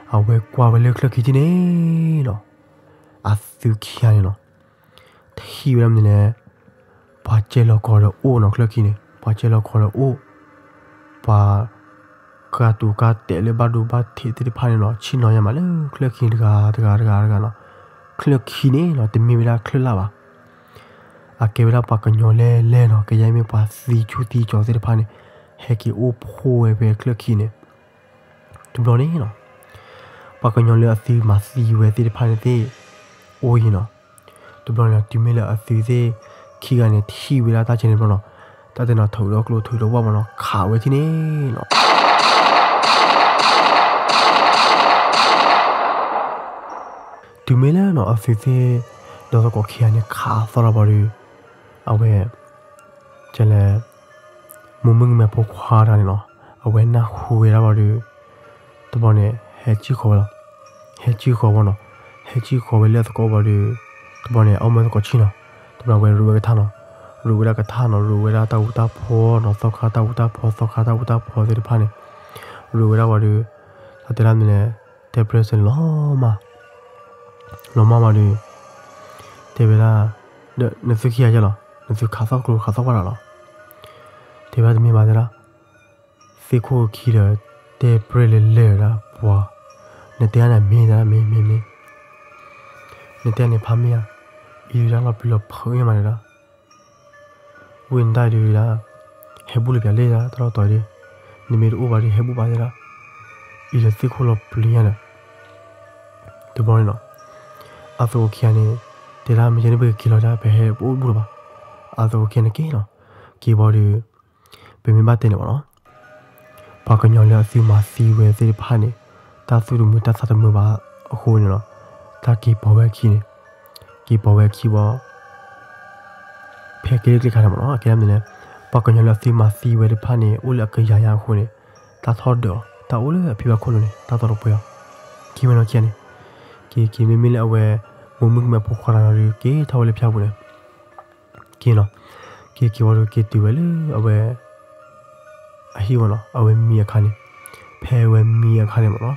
အဝဲကွၢ်ဝဲလၢချၢၣ်ခံထံၣ်န့ၣ်နီၤ အသုခံဂၤန့ၣ်နီၤ ထံၣ်ဝဲဒၣ်မနုၤလဲၣ် ပှၤကဲလီၤကီၤဒီးအိၣ်နီၤ ချၢၣ်ခံန့ၣ် ပှၤကဲလီၤကီၤဒီးအိၣ် ပှၤ ကါတူၤကါတဲာ်လၢဘၣ်ဒိဘၣ်ထံးသ့ၣ်တဖၣ်န့ၣ်နီၤ ဆ့ၣ်နီၤယါမးလၢချၢၣ်ခံတဂၤတဂၤတဂၤတဂၤနီၤ ချၢၣ်ခံန့ၣ်နီၤ တမ့ၢ်ဝဲဒၣ်ချၢၣ်လၢ်ဘၣ် အကဲဝဲဒၣ်ပှၤကညီလဲၢ်လဲၢ်နီၤ ကယဲၢ်မ့ၢ်ပှၤသံဆူၣ်သံကၠီၤသ့ၣ်တဖၣ်န့ၣ် ဟဲက့ၤအိၣ်ဖှိၣ်ဝဲဖဲချၢၣ်ခံန့ၣ် တဘျီန့ၣ်နီၤ ပှၤကညီလၢအသုမၤသံဝဲသ့ၣ်တဖၣ်န့ၣ်သ့ၣ် အိၣ်အံၤနီၤ တဘျီန့ၣ် တုၤမ့ၢ်လၢအသုသ့ၣ်ခံဂၤန့ၣ် ထံၣ်ဝဲဒၣ်တၢ်ကဲန့ၣ်တဘျီနီၤ တၢ်တဲနီၤ ထုးဒီးကျိ ထုးဒီးဝၣ်မးနီၤ ခးဝဲထံၣ်န့ၣ်နီၤ တုၤမ့ၢ်လၢနီၤ အသုသ့ၣ် ဒီးသကိးခံဂၤန့ၣ် ခးသီၣ်လီၤဘၣ်ဒီး အဝဲ ကဲလဲၣ် မိၢ်မုၣ်ကမဲဖိခွါတဂၤန့ၣ်နီၤ အဝဲနၢ်ဟူဝဲဒၣ်ဘၣ်ဒီး တဘျီန့ၣ် ဟဲစံၣ်ဃီၤဝဲလီၤ. ဟဲစံၣ်ဃီၤဝဲနီၤ ဟဲစံၣ်ဃီၤဝဲလၢအသကိးဘၣ်ဒီး တဘျီန့ၣ် အီၣ်မၢသကိးဆံၣ်နီၤ တဘျီဝဲရူးဝဲကထါနီၤ ရူးဝဲဒၣ်ကထါနီၤ ရူးဝဲဒၣ်တၢ်အူတၢ်ဖီနီၤ သီခါတၢ်အူတၢ်ဖီ သီခါတၢ်အူတၢ်ဖီသ့ၣ်တဖၣ်န့ၣ် ရူးဝဲဒၣ်ဘၣ်ဒီး အတဲဒၣ်မနုၤလဲၣ် တဲပြဲစၢၤန့ၣ်လီၤမး လီၤမၢ်ဘၣ်ဒီး တဲဝဲဒၣ်, ဒီးနသုခံဂၤယဲလီၤ, နသုခးသီၣ်ကျိခးသီၣ်ဝါတၢ်လီၤ. တဲဝဲဒၣ်တမ့ၢ်ဘၣ်တဲဒၣ်, သ့ၣ်ခိၣ်ခံဒီး တဲပြဲလဲၤလဲၤဒၣ်ပှၤ, နတဲန့ၣ်မ့ၢ်ဒၣ်မ့ၢ်မ့ၢ်မ့ၢ်, နတဲန့ၣ်ဖးမ့ၢ်ဧါ, အံၤဒၣ်လီၤပျံၤလီၤဖုးမးတဲဒၣ် ဝံၤနတၢ်ဒုးဒၣ်, ဟဲဘူၣ်လၢပျၢၤလံဒၣ် တၢ်လီၢ်တီၤဒုး, နမ့ၢ်တအိၣ်ဘၣ်ဒီးဟဲဘူၣ်ဘၣ်တဲဒၣ်, အံၤဒီးသ့ၣ်ခိၣ်လီၤပျံၤညါဒီး, တဘျီန့ၣ်နီၤ, အသကိးခံဂၤန့ၣ်, တဲဒၣ်မ့ၢ်ယဲန့ၣ်ပကက့ၤလီၤဒၣ် ပဟဲပအိၣ်ဘူၣ်လီၤဘၣ်, အသကိးခံဂၤန့ၣ်က့ၤနီၤ, က့ၤဘၣ်ဒီး ပမ့ၢ်ဘၣ်တဲန့ၣ်မ့ၢ်နီၤ, ပှၤကညီလၢအသုးမၤသံဝဲသ့ၣ်တဖၣ်န့ၣ်, တၢ်သူၣ်တမုာ်တၢ်သးတမုာ်ဘၣ်အဃိန့ၣ်လီၤ, တၢ်က့ၤပိာ်ဝဲအခံန့ၣ်, က့ၤပိာ်ဝဲအခံဘၣ်, ဖဲက့ၤလၢကျဲခါန့ၣ်မ့ၢ်နီၤ အကဲဒ်န့ၣ်လဲၣ်, ပှၤကညီလၢအသုးမၤသံဝဲတဖၣ်န့ၣ် အိၣ်လၢအကယၤညါအဃိန့ၣ်, တၢ်ထီၣ်ဒၢးအီၤ တၢ်အိၣ်လၢအဖံဘၣ်ခိၣ်လိၤန့ၣ် တၢ်သီတပှဲၤအီၤ, ခံမ့ၢ်နီၤခံဂၤန့ၣ်, က့ၤက့ၤမ့မ့ၢ်လၢအဝဲ, မိၢ်မုၣ်ကမဲအဖိခွါတဂၤဒီးက့ၤထီၣ်ဝဲလၢဖၠါပူၤန့ၣ် က့ၤနီၤ, က့ၤက့ၤဝံၤဒီးက့ၤတုၤဝဲလၢအဝဲ, အဟံၣ်ဝဲနီၤ အဝဲမံအခါန့ၣ်, ဖဲအဝဲမံအခါန့ၣ်မ့ၢ်နီၤ,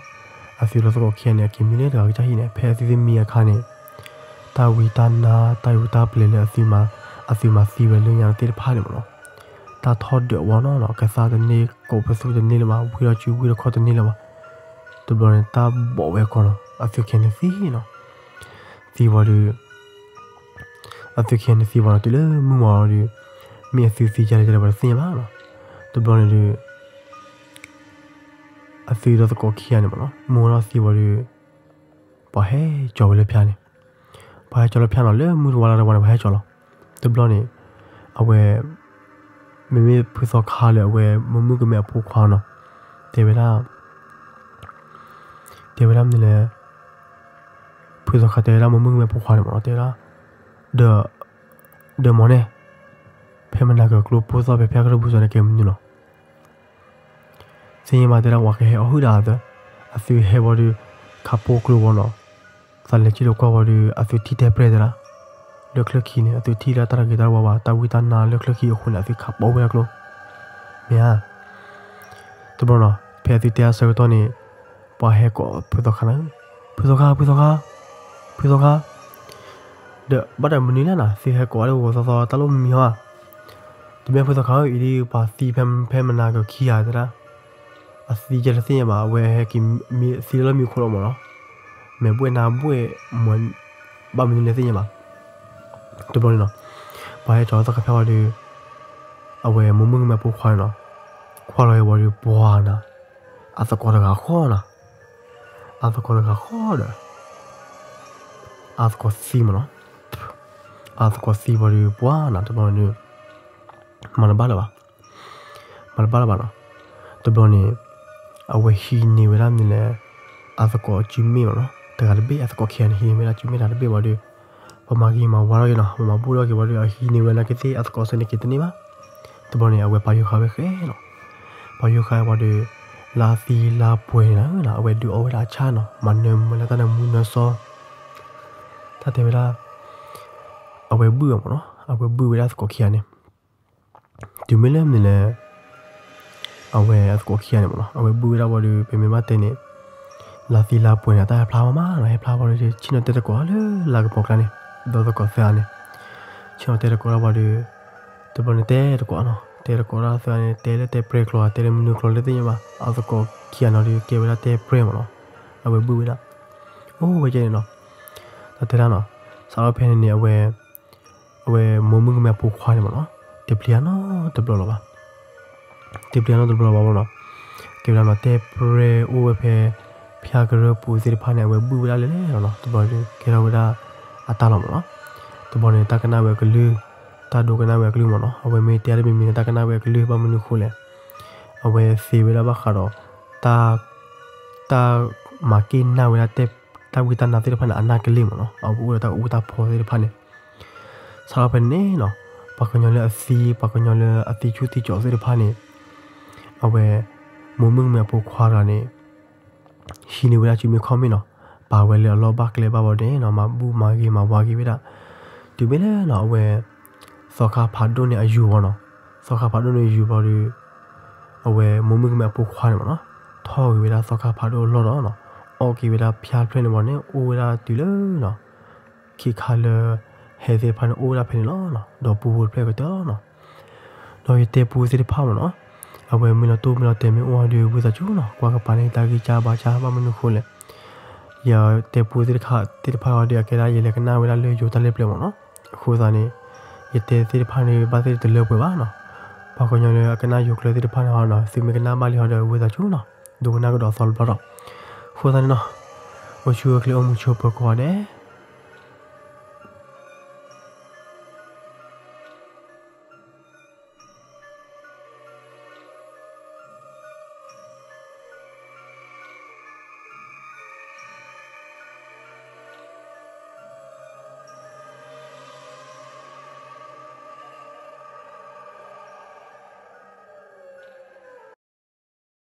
အသုးလီၤသကိးခံဂၤန့ၣ် အက့ၤမံလၢတဂၤကစၢ်ဟံၣ်န့ၣ် ဖဲအသုးသ့ၣ်မံအခါန့ၣ်, တၢ်ဝံတၢ်နါတၢ်အူတၢ်ပျဲၤလၢအသုးမၤ, အသုးမၤသံဝဲလၢညါသ့ၣ်တဖၣ်န့ၣ်မ့ၢ်နီၤ, တၢ်ထီၣ်ဒၢးဝဲနီၤနီၤ ကသါတန့ၢ် ကိးပသူတန့ၢ်လၢၤဘၣ် ဝံထီၣ်စုဝံထီၣ်ခီၣ်တန့ၢ်လၢၤဘၣ်, တဘျီန့ၣ် တၢ်ဘီၣ်ဝဲကီးနီၤ အသုးခံဂၤန့ၣ်သံနီၤ, သံဝံၤဒီး အသုးခံဂၤန့ၣ်သံဝံၤဒီးတုၤလၢမုၢ်ဝါဒီး, မ့ၢ်အသုးသံယါလဲၣ်ယါလဲၣ်ပှၤတသ့ၣ်ညါဘၣ်နီၤ, တဘျီန့ၣ်ဒီး, အသုးဒီးသကိးခံဂၤန့ၣ်မ့ၢ်နီၤ မုၢ်ဝါထီၣ်သံဝံၤဒီး, ပှၤဟဲကၠီၤဝဲလၢဖၠါန့ၣ်, ပှၤဟဲကၠီၤလၢဖၠါနီၤ လၢမုၢ်တဝါလီၤတဝါန့ၣ် ပှၤဟဲကၠီၤလီၤ, တဘျီန့ၣ်, အဝဲ မ့မ့ၢ်ဖုသီခါလၢအဝဲမိၢ်မုၣ်ကမဲအဖိခွါနီၤ, တဲဝဲဒၣ်, တဲဝဲဒၣ်မနုၤလဲၣ်, ဖုသီခါတဲဝဲဒၣ်မိၢ်မုၣ်ကမဲအဖိခွါန့ၣ်မ့ၢ်နီၤ တဲဝဲဒၣ်, ဒီး, ဒီးမ့ၢ်န့ၣ်, ဖဲမနၤကကျိဖိသီၣ်ဖဲဖၠါကရၢၢ်ပူၤစီၤန့ၣ်ကဲမနုၤလီၤ သ့ၣ်ညါဘၣ်တဲဒၣ်ပှၤကဟဲအီၣ်ဟုၣ်ဒၣ်အသၢ, အသုးဟဲဝံၤဒီး, ခးပိာ်ကျိဝံၤနီၤ, သးလဲၤက့ၤလိာ်ကွၢ်ဝံၤဒီး အသုးထံၣ်တဲပြဲၢ်တဲဒၣ်, လၢချၢၣ်ခံန့ၣ် အသုးထံၣ်လၢတၢ်တဂ့ၤတၢ်ဝါဘၣ် တၢ်ဝံတၢ်နါလၢချၢၣ်ခံအဃိန့ၣ် အသုးခးပိာ်ဝဲဒၣ်ကျိ, မ့ၢ်ဧါ တဘျီနီၤ ဖဲအသုးတဲအဆၢကတီၢ်န့ၣ်, ပှၤဟဲကိးဖုသီခါန့ၣ်, ဖုသီခါ ဖုသီခါ, ဖုသီခါ, ဒီးဘၣ်တၢ်မနုၤလဲၣ်နီၤ သုးဟဲကိးဝဲလၢဂီၤသီသီတၢ်လိၣ်မံမံဟီဧါ, တမ့ၢ်ဖုသီခါဧၢ အံၤဒ်ပှၤသံဖဲမနၤကခံဂၤတဲဒၣ်, အသံယဲတသ့ၣ်ညါဘၣ် အဝဲဟဲက့ၤမံသံလၢမံခိၣ်လီၤမ့ၢ်နီၤ, မဲာ်ဘှဲၣ်နါဘှဲၣ်မ့ၢ်, ဘၣ်မနုၤလဲၣ်သ့ၣ်ညါဘၣ်, တဘျီန့ၣ်နီၤ, ပှၤဟဲကၠီၤသီခါဖဲဝံၤဒီး, အဝဲမိၢ်မုၣ်ကမဲဖိခွါန့ၣ်နီၤ, ခွါလီၤဟဲဝံၤဒီးပှၤနၤ, အသကိးတဂၤဃီနၤ, အသကိးတဂၤဃီဒီး အသကိးသံမ့ၢ်နီၤ, အသကိးသံဝံၤဒီးပှၤနၤတဘျီန့ၣ်, မၤတဘၣ်လၢၤဘၣ်, မၤတဘၣ်လၢၤဘၣ်နီၤ, တဘျီန့ၣ်, အဝဲဟံးန့ၢ်ဝဲဒၣ်မနုၤလဲၣ်, အသကိးစုမ့ၣ်မ့ၢ်နီၤ တဂၤတဘ့ၣ် အသကိးခံဂၤန့ၣ် ဟံးန့ၢ်ဝဲဒၣ်စုမ့ၣ်တဂၤတဘ့ၣ်ဝံၤဒီး, ပှၤမၤဂ့ၤမၤဝါထီၣ်က့ၤနီၤ ပှၤမၤဘူၣ်ထီၣ်က့ၤဝံၤဒီး အဟံးန့ၢ်ဝဲနာ်က့သ့ၣ် အသကိးစ့ၢ်န့ၣ်က့ၤတန့ၢ်ဘၣ်, တဘျီန့ၣ် အဝဲပာ်ယိၤဃာ်ဝဲဃဲနီၤ, ပာ်ယိၤဃာ်ဝံၤဒီး, လါသံလါပှဲၤန့ၣ်လီၤ အဝဲဒုးအီၣ်ဝဲဒၣ်အဆၣ်နီၤ မၤနၢၤမုာ်လၢတၢ်နၢမူနၢဆှီ တၢ်တဲဝဲဒၣ်, အဝဲဘုၣ်အီၤမ့ၢ်နီၤ အဝဲဘုၣ်ဝဲဒၣ်သကိးခံဂၤန့ၣ်, တုၤမ့ၢ်လၢမနုၤလဲၣ်, အဝဲအသကိးခံဂၤန့ၣ်မ့ၢ်နီၤ အဝဲဘုၣ်ဝဲဒၣ်ဝံၤဒီး ပမ့ၢ်ဘၣ်တဲန့ၣ်, လါသံလါပှဲၤန့ၣ် တၢ်ဟဲဖျါဝဲမးနီၤ ဟဲဖျါဝံၤဒီး ဆ့ၣ်နီၤတဲသကိးလၢလါကပီၤကျါန့ၣ်, ဒီးသကိးသၢဂၤန့ၣ်, ဆ့ၣ်နီၤတဲသကိးဒၣ်ဝံၤဒီး, တဘျီန့ၣ်တဲသကိးနီၤ တဲသကိးဒၣ်သၢဂၤန့ၣ် တဲလၢတဲပြဲၢ်ကျိာ် တဲလၢမနုၤကျိာ်လၢသ့ၣ်ညါဘၣ် အသကိးခံဂၤနီၤဒီး ကဲဝဲဒၣ်တဲပြဲၢ်မ့ၢ်နီၤ, အဝဲဘုၣ်ဝဲဒၣ်, အိၣ်ဝဲကဲန့ၣ်နီၤ, တၢ်တဲဒၣ်နီၤ, စးထီၣ်ဖဲန့ၣ်န့ၣ် အဝဲ အဝဲမိၢ်မုၣ်ကမဲအဖိခွါန့ၣ်မ့ၢ်နီၤ, တပျံၤအါနီတဘျီလၢၤဘၣ်, တပျံၤအါနီတဘျီလၢၤဘၣ်မ့ၢ်နီၤ, ကဲဝဲဒၣ်နီၤ တဲပြဲၢ်အိၣ်ဝဲဖဲ, ဖၠါကရၢၢ်ပူၤသ့ၣ်တဖၣ်န့ၣ် အဝဲဘုၣ်ဝဲဒၣ်လဲၣ်လဲၣ်လီၤနီၤ တဘျီဒီး ကဲထီၣ်ဝဲဒၣ်, အတၢ်လီၤမ့ၢ်နီၤ, တဘျီန့ၣ် တၢ်ကနၣ်ဝဲအကလုၢ်, တၢ်ဒိကနၣ်ဝဲအကလုၢ်မ့ၢ်နီၤ အဝဲမ့ၢ်တဲတၢ်တမံၤမံၤန့ၣ် တၢ်ကနၣ်ဝဲအကလုၢ်ဘၣ်မနုၤအဃိလဲၣ်, အဝဲသ့ဝဲဒၣ်ဘၣ်ဃးဒီး, တၢ် တၢ်မၤက့ၤနၢ်ဝဲဒၣ်တဲ, တၢ်ဝံတၢ်နါသ့ၣ်တဖၣ်န့ၣ် အနၢ်ကလ့ၢ်မ့ၢ်နီၤ အအိၣ်ဒီးတၢ်အူတၢ်ဖီသ့ၣ်တဖၣ်န့ၣ်, စးထီၣ်ဖဲန့ၣ်နီၤ, ပှၤကညီလၢအသံ ပှၤကညီလၢအသံဆူၣ်သံကၠီသ့ၣ်တဖၣ်န့ၣ်, အဝဲ, မိၢ်မုၣ်ကမဲအဖိခွါတဂၤန့ၣ်, ဟံးန့ၢ်ဝဲဒၣ်စုမ့ၢ်ခီၣ်မ့ၢ်နီၤ, ပာ်ဝဲလၢအလီၢ်ဘၣ်ကျဲဘၣ်ဘီန့ၣ်နီၤ မၤဘူၣ်မၤဂ့ၤမၤဝါက့ၤဝဲဒၣ်, တုၤမ့ၢ်လၢနီၤ အဝဲ, သီခါဖးဒိၣ်န့ၣ်အယူၤဘီနီၤ, သီခါဖးဒိၣ်န့ၣ်ယူၤဘီဒီး အဝဲမိၢ်မုၣ်ကမဲအဖိခွါန့ၣ်မ့ၢ်နီၤ, ထီၣ်ဂ့ၤဝဲဒၣ်သီခါဖးဒိၣ်အလီၢ်ဒီးနီၤ, အီၣ်က့ၤဝဲဒၣ်ဖၠါဖျၢၣ်န့ၣ်ဘီန့ၣ် အိၣ်ဝဲဒၣ်တုၤလၢနီၤ, ခံခါလၢ, ဟဲသ့ၣ်တဖၣ်န့ၣ်အိၣ်ဝဲဒၣ်ဖဲန့ၣ်လီၤနီၤ, ဒီးပူဖိတဖျၢၣ်ကတၢၢ်လီၤနီၤ. ဒီးယတဲပူသ့ၣ်တဖၣ်မ့ၢ်နီၤ, အဝဲမ့ၢ်လီၤတိၢ်မ့ၢ်လီၤတဲာ်မ့ၢ်အိၣ်ဒီးဝံသးစူၤနီၤ, ကွၢ်ကပၤန့ၣ် တၢ်ဂံၢ်စၢ်ဘါစၢ်ဘၣ်မနုၤဃိလဲၣ်, ယတဲပူသ့ၣ်တဖၣ်အံၤဒီး အကဲဒၣ်ယလဲၤကနၣ်ဝဲဒၣ်လၢယိၤတၢ်လၢပျၢၤမ့ၢ်နီၤ. အဃိသတးန့ၣ် ယတဲသ့ၣ်တဖၣ်န့ၣ် ဘၣ်သ့ၣ်တလၢပှဲၤဘၣ်နီၤ. ပှၤကညီလၢအကနၣ်ယိၤကျၢၤသ့ၣ်တဖၣ်န့ၣ်ဟီနီၤ, သုမ့ၢ်ကနၣ်ဘၣ်လံဟီဒီးဝံသးစူၤနီၤ, ဒိကနၣ်ကဒီးသီတဘျီဒီး. အဃိသတးန့ၣ်နီၤ, အိၣ်ဆူၣ်အိၣ်ချ့အိၣ်မုာ်ဆိးပၢၤကိးဂၤဒဲး.